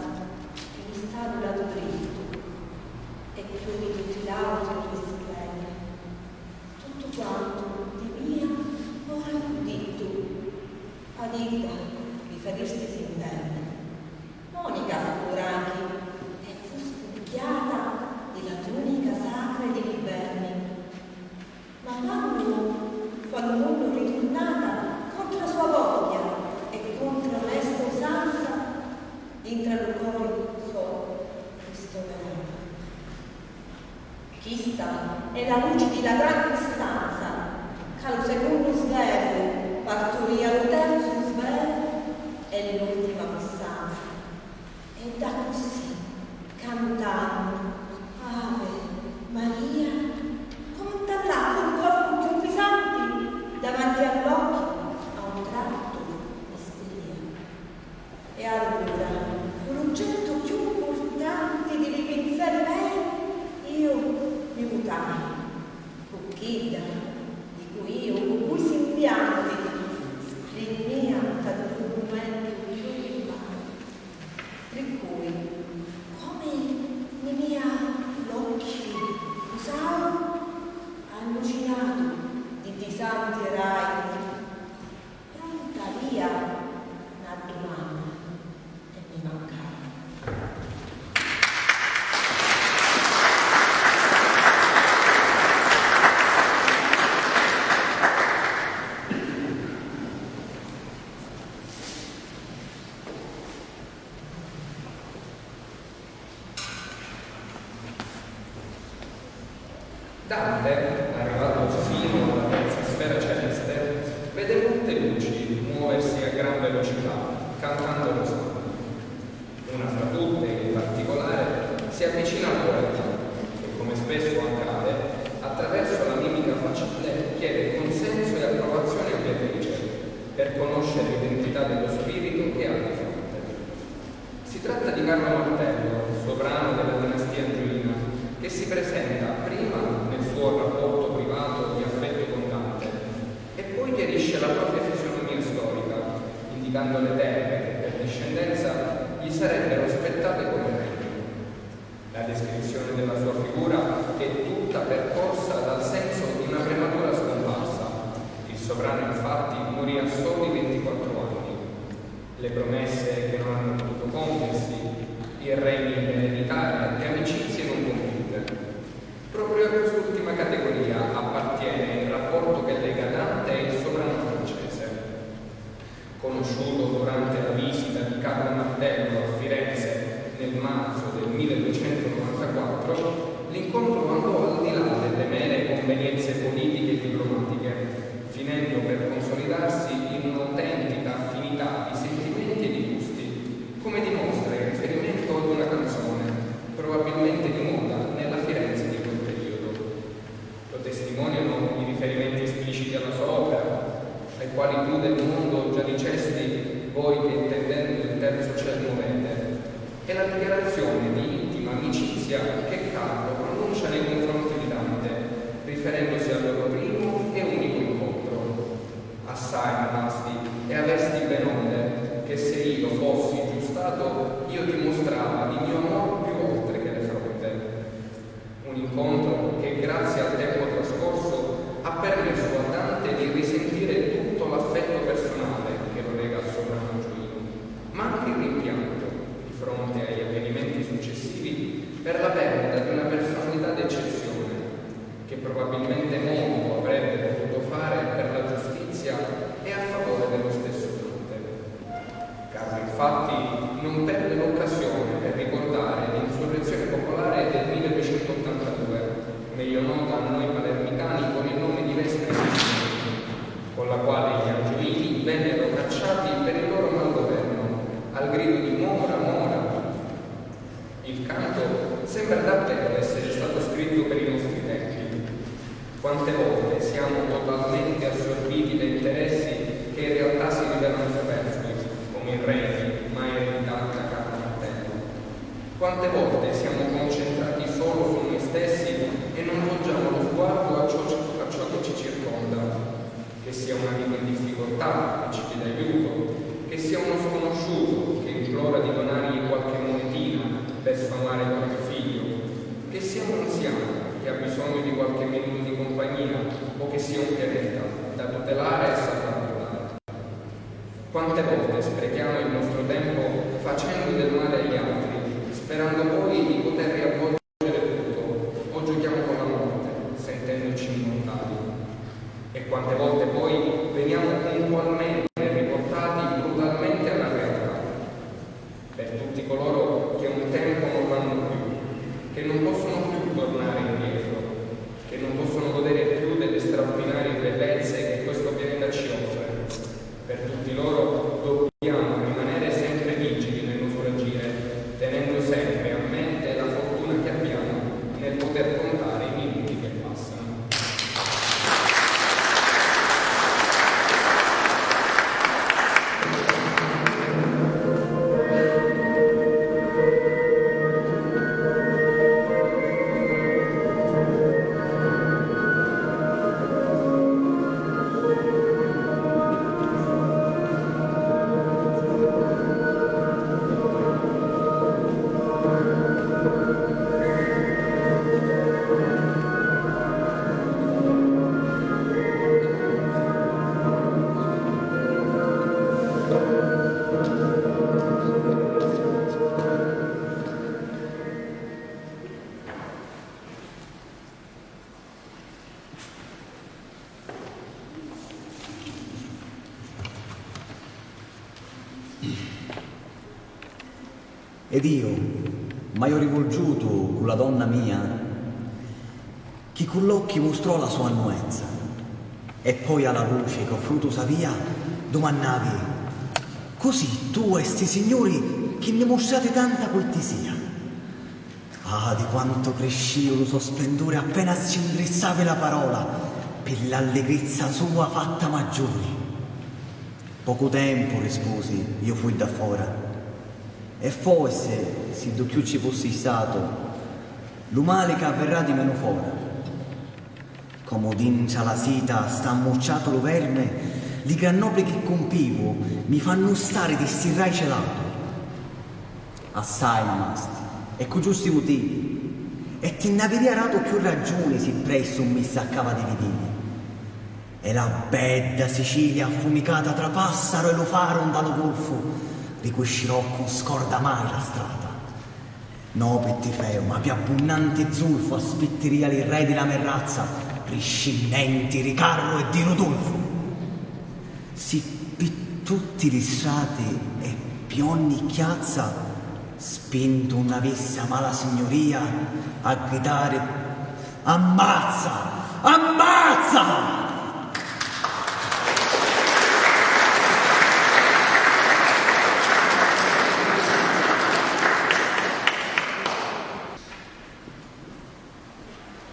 chi mi sta dû latu drittu e cchiù di tutti l'àutri risplènni. Tuttu quantu di mia ora fu dittu, ad idda li fadisti si 'mpenni. Monica fu curanchi e fu scugghiata di la tùnica sacra e di li berni. Ma quannu fu a lu munnu riturnata, contra sua vogghia e contra onesta usanza, dintra lu cori so fu stoverata. Chista è la luci di la gran stanza, ca lu secunnu sveru parturìa lu terzu sveru e l'ultima mussanza. Ed accussì, cantannu Ave Maria, comu ntallà ccu lu corpu cchiù pisanti davanti a l'occhi, a un trattu mi squilìa. E allura, cu l'uggettu cchiù mpurtanti di li pinseri mei, iu mi mutai, cu chidda di cui iu, cu cui simbianti, sprinnìa nta ddu mumentu cchiù di mai. Pri cui, comu ni mia l'occhi pusau, allucinatu di ddi santi rai, pronta avia na dumanda e mi mancau. Dante, arrivato sino alla terza sfera celeste, vede molte luci muoversi a gran velocità, cantando l'osanna. Una fra tutte, in particolare, si avvicina al poeta, che, come spesso accade, attraverso la mimica facciale chiede consenso e approvazione a Beatrice per conoscere l'identità dello spirito che ha di fronte. Si tratta di Carlo Martello, sovrano della dinastia Angiolina, che si presenta prima nel suo rapporto privato di affetto con Dante e poi chiarisce la propria fisionomia storica, indicando le terre che per discendenza gli sarebbero spettate come regno. La descrizione della sua figura è tutta percorsa dal senso di una prematura scomparsa. Il sovrano, infatti, morì a soli ventiquattro anni. Le promesse che non hanno potuto compiersi, il regno in eredità, le amicizie non compiute. Proprio a quest'ultima categoria appartiene il rapporto che lega Dante e il sovrano francese. Conosciuto durante la visita di Carlo Martello a Firenze nel marzo del milleduecentonovantaquattro, l'incontro andò al di là delle mere convenienze politiche e diplomatiche, finendo per consolidarsi in un'autentica affinità di sentimenti e di gusti, come dimostra il riferimento ad una canzone, probabilmente di moda nella Firenze di quel periodo. Lo testimoniano i riferimenti espliciti alla sua opera, ai quali tu del mondo già dicesti, voi che intendendo il terzo ciel movete, e la dichiarazione di intima amicizia che Carlo pronuncia nei confronti di Dante, riferendosi al loro primo e unico incontro. Assai m'amasti e avesti ben onde che se io fossi giustato io ti mostrava di mio amor più oltre che le fronte. Un incontro che, grazie al tempo trascorso, ha permesso a Dante di risentire tutto l'affetto personale che lo lega al sovrano Gioino, ma anche il rimpianto, di fronte agli avvenimenti successivi, per la perdita di una personalità d'eccezione, che probabilmente molto avrebbe potuto fare per la giustizia e a favore dello stesso Dante. Carlo, infatti, non perde l'occasione per ricordare l'insurrezione popolare del milleduecentottantadue, meglio nota a noi palermitani con il nome di Vespri Siciliani, con la quale gli Angiolini vennero cacciati per il loro malgoverno, al grido di "Mora, mora!". Il canto sembra davvero essere stato scritto per i nostri tempi. Quante volte siamo totalmente assorbiti da interessi che in realtà si rivelano superflui, come il regno mai ereditato da Carlo Martello. Quante volte siamo concentrati solo su noi stessi e non volgiamo lo sguardo a ciò, a ciò che ci circonda. Che sia un amico in difficoltà che ci chiede aiuto, che sia uno sconosciuto che implora di donargli sia un pianeta da tutelare e salvaguardare. Quante volte sprechiamo il nostro tempo facendo del male agli altri, sperando poi di poter riavvolgere tutto, o giochiamo con la morte, sentendoci immortali. E quante volte poi veniamo puntualmente riportati brutalmente alla realtà. Per tutti coloro che un tempo non l'hanno più, che non possono più tornare indietro, che non possono godere più delle straordinarie bellezze che questo pianeta ci offre, per tutti loro dobbiamo rimanere sempre vigili nel nostro agire, tenendo sempre a mente la fortuna che abbiamo nel poter contare i minuti che passano. Ed io m'haiu rivulgiutu cu la donna mia, chi cu l'occhi mustrò la sua annuenza, e poi a la vuci ch'ho frutu savia, dumannavi: Così tu e sti signuri chi nni mustrati tanta cuittisia? Ah, di quantu criscìu lu so splenduri appena ci ndrizzavi la parola, pi l'alligrizza sua fatta maggiuri. Pocu tempu, rispusi, io fui dda fora, e forse, siddu cchiù ci fussi statu, lu mali ca avverrà di menu fora. Comu dintra la sita sta ammucciatu lu verme, li grannopri chi cumpivu mi fannu stari di stirrai celatu. Assai m'amasti, e cu giusti mutivi, e ti nn'aviria ratu cchiù ragiuni si prestu mi staccava di vidiri. E la bedda Sicilia affumicata tra Passaro e lu Faru nda lu gulfu, di cui Sciroccu 'un scorda mai la strata. No, Pittifeu, ma pi abbunnanti zulfu aspittiria li re di la me razza, riscinnenti di Carru e di Rudulfu. Si pi tutti li strati e pi ogni chiazza spintu 'un avissi a mala signuria a gridari: Ammazza! Ammazza!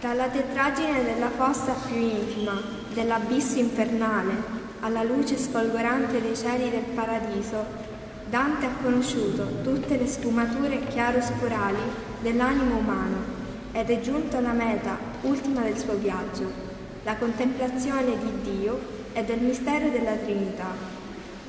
Dalla tetraggine della fossa più infima, dell'abisso infernale, alla luce sfolgorante dei cieli del paradiso, Dante ha conosciuto tutte le sfumature chiaroscurali dell'animo umano ed è giunto alla meta ultima del suo viaggio, la contemplazione di Dio e del mistero della Trinità.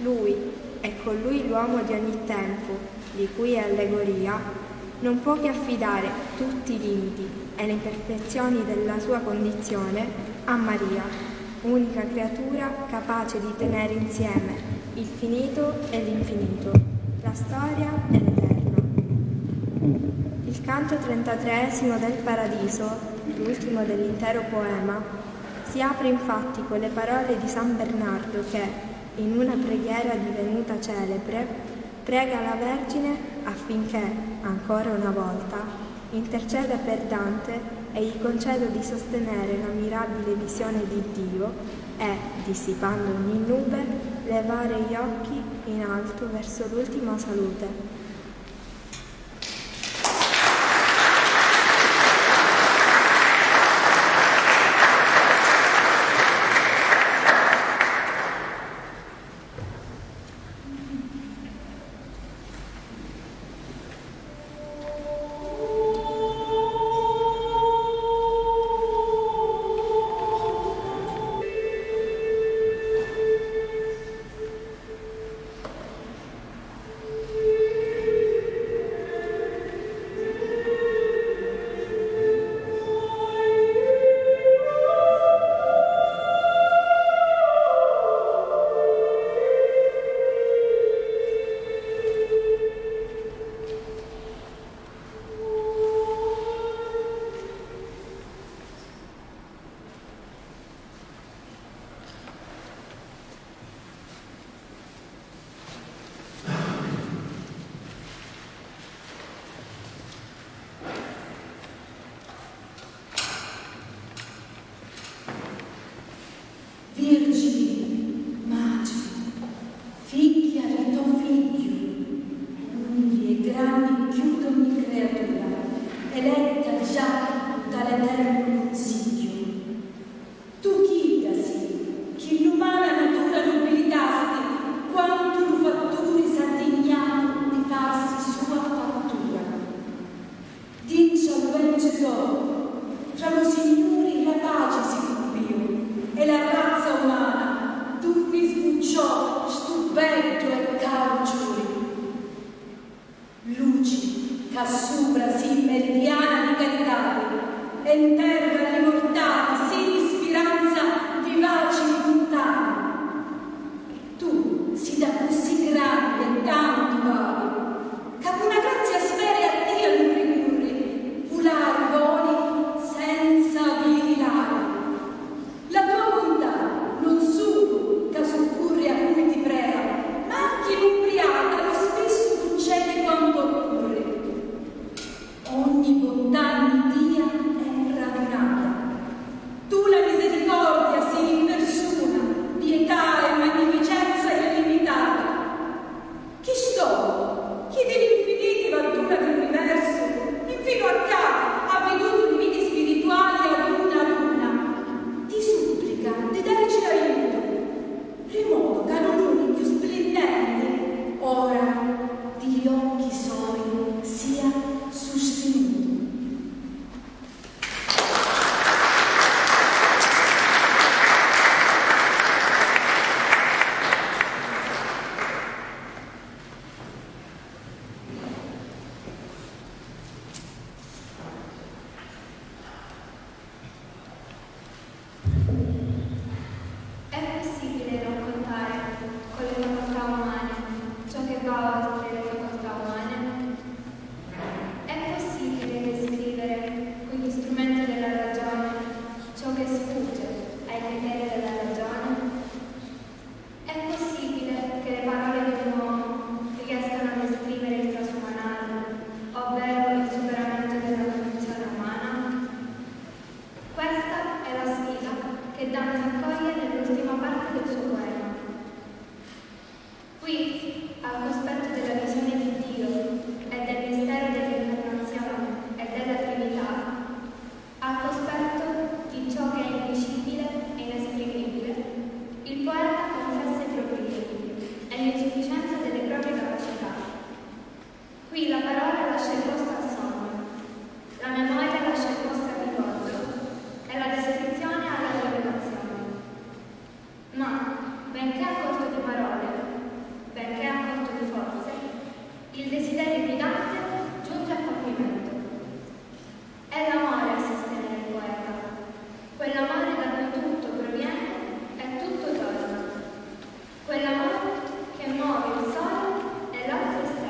Lui, e con lui l'uomo di ogni tempo, di cui è allegoria, non può che affidare tutti i limiti e le imperfezioni della sua condizione a Maria, unica creatura capace di tenere insieme il finito e l'infinito, la storia e l'eterno. Il canto trentatreesimo del Paradiso, l'ultimo dell'intero poema, si apre infatti con le parole di San Bernardo che, in una preghiera divenuta celebre, prega la Vergine affinché, ancora una volta, interceda per Dante e gli conceda di sostenere l'ammirabile visione di Dio e, dissipando ogni nube, levare gli occhi in alto verso l'ultima salute. Eletta già nta l'eternu cunsigghiu. Tu chidda si, chi l'umana natura nubbilitasti, quantu lu fatturi s'addignatu di farsi sua fattura. Dintra lu ventu d'oru, tra lu Signuri e la paci si cumpiu, e la razza umana d'unni sbucciò stu beddu e caru ciuri. Luci ca supra si meridiana di caritati e 'n terra li mortali si di spiranza vivaci funtana. Tu si d'accussì grandi e tantu vali, ca cu na grazia speri a tia lu ricurri, vulari voli senza aviri l'ali. La tua bontà non sulu ca succurri a cui ti prega, ma anchi l'umbriata lu spissu cuncedi quantu occurri. Ogni bontà in tia è radunata. Tu la misericordia si in persuna, pietà e magnificenza illimitata. Chistu, chi di l'infiniti vaddura di l'universu, infinu a ccà ha vidutu li viti spirituali ad una ad una, ti supplica di darici aiutu, ri modu ca lu lumi cchiù splinnenti ora di li occhi soi sia sustinutu. È possibile raccontare con le facoltà umane ciò che va oltre le facoltà umane? È possibile descrivere con gli strumenti della ragione ciò che sfugge ai criteri della ragione? È possibile che le parole di un uomo riescano a descrivere il trasumanare, ovvero il superamento della condizione umana? Questa è la sfida che Dante accoglie nell'ultima parte del suo poema. Qui, al cospetto della visione di Dio e del mistero dell'incarnazione e della Trinità, al cospetto di ciò che è invisibile e inesprimibile, il poeta confessa i propri limiti e l'insufficienza delle proprie capacità. Qui la parola lascia il posto al sogno, la memoria lascia il posto al ricordo e la descrizione alla rivelazione. Ma, benché a corto di parole, benché a corto di forze, il desiderio di Dante giunge a compimento. È l'amore a sostenere il poeta, quell'amore da cui tutto proviene e tutto torna, quell'amore che muove il sole e l'altre stelle.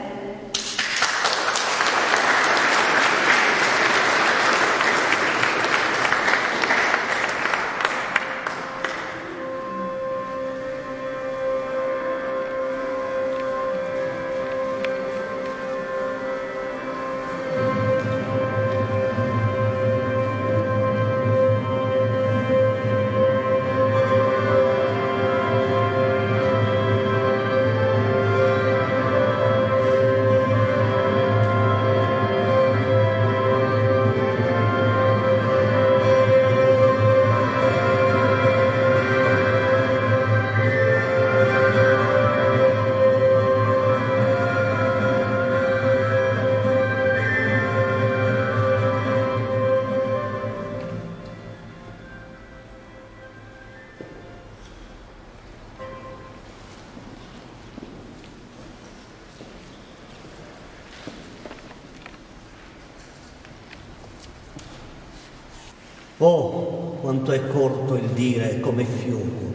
Oh, quanto è corto il dire come fiuco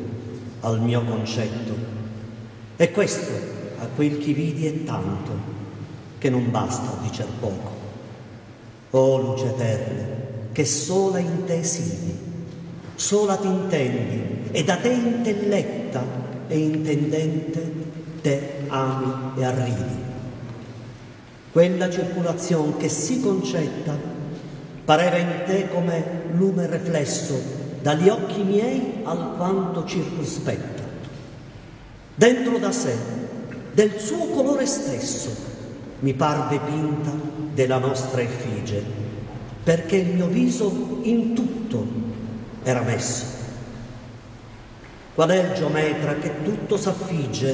al mio concetto, e questo a quel chi vidi è tanto, che non basta a dicer poco. O luce eterna, che sola in te sidi, sola t'intendi, e da te intelletta e intendente te ami e arrivi. Quella circulazion che sì concetta pareva in te come lume reflesso da li occhi miei alquanto circuspetta. Dentro da sé, del suo colore stesso, mi parve pinta de la nostra effigie, Perché il mio viso in tutto era messo. Qual è il geometra che tutto s'affigge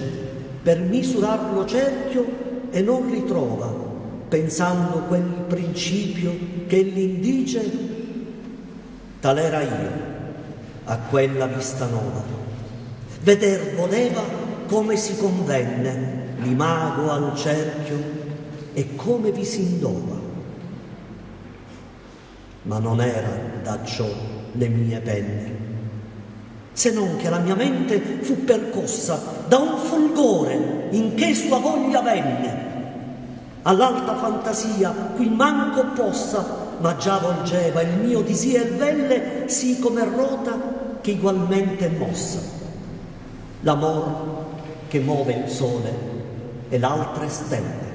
per misurar lo cerchio e non ritrova, pensando quel principio che l'indice? Tal'era io, a quella vista nova. Veder voleva come si convenne l'imago al cerchio e come vi si indova. Ma non era da ciò le mie penne, se non che la mia mente fu percossa da un fulgore in che sua voglia venne, all'alta fantasia qui manco possa, ma già volgeva il mio disì e velle sì come rota che igualmente è mossa. L'amor che move il sole e l'altre stelle.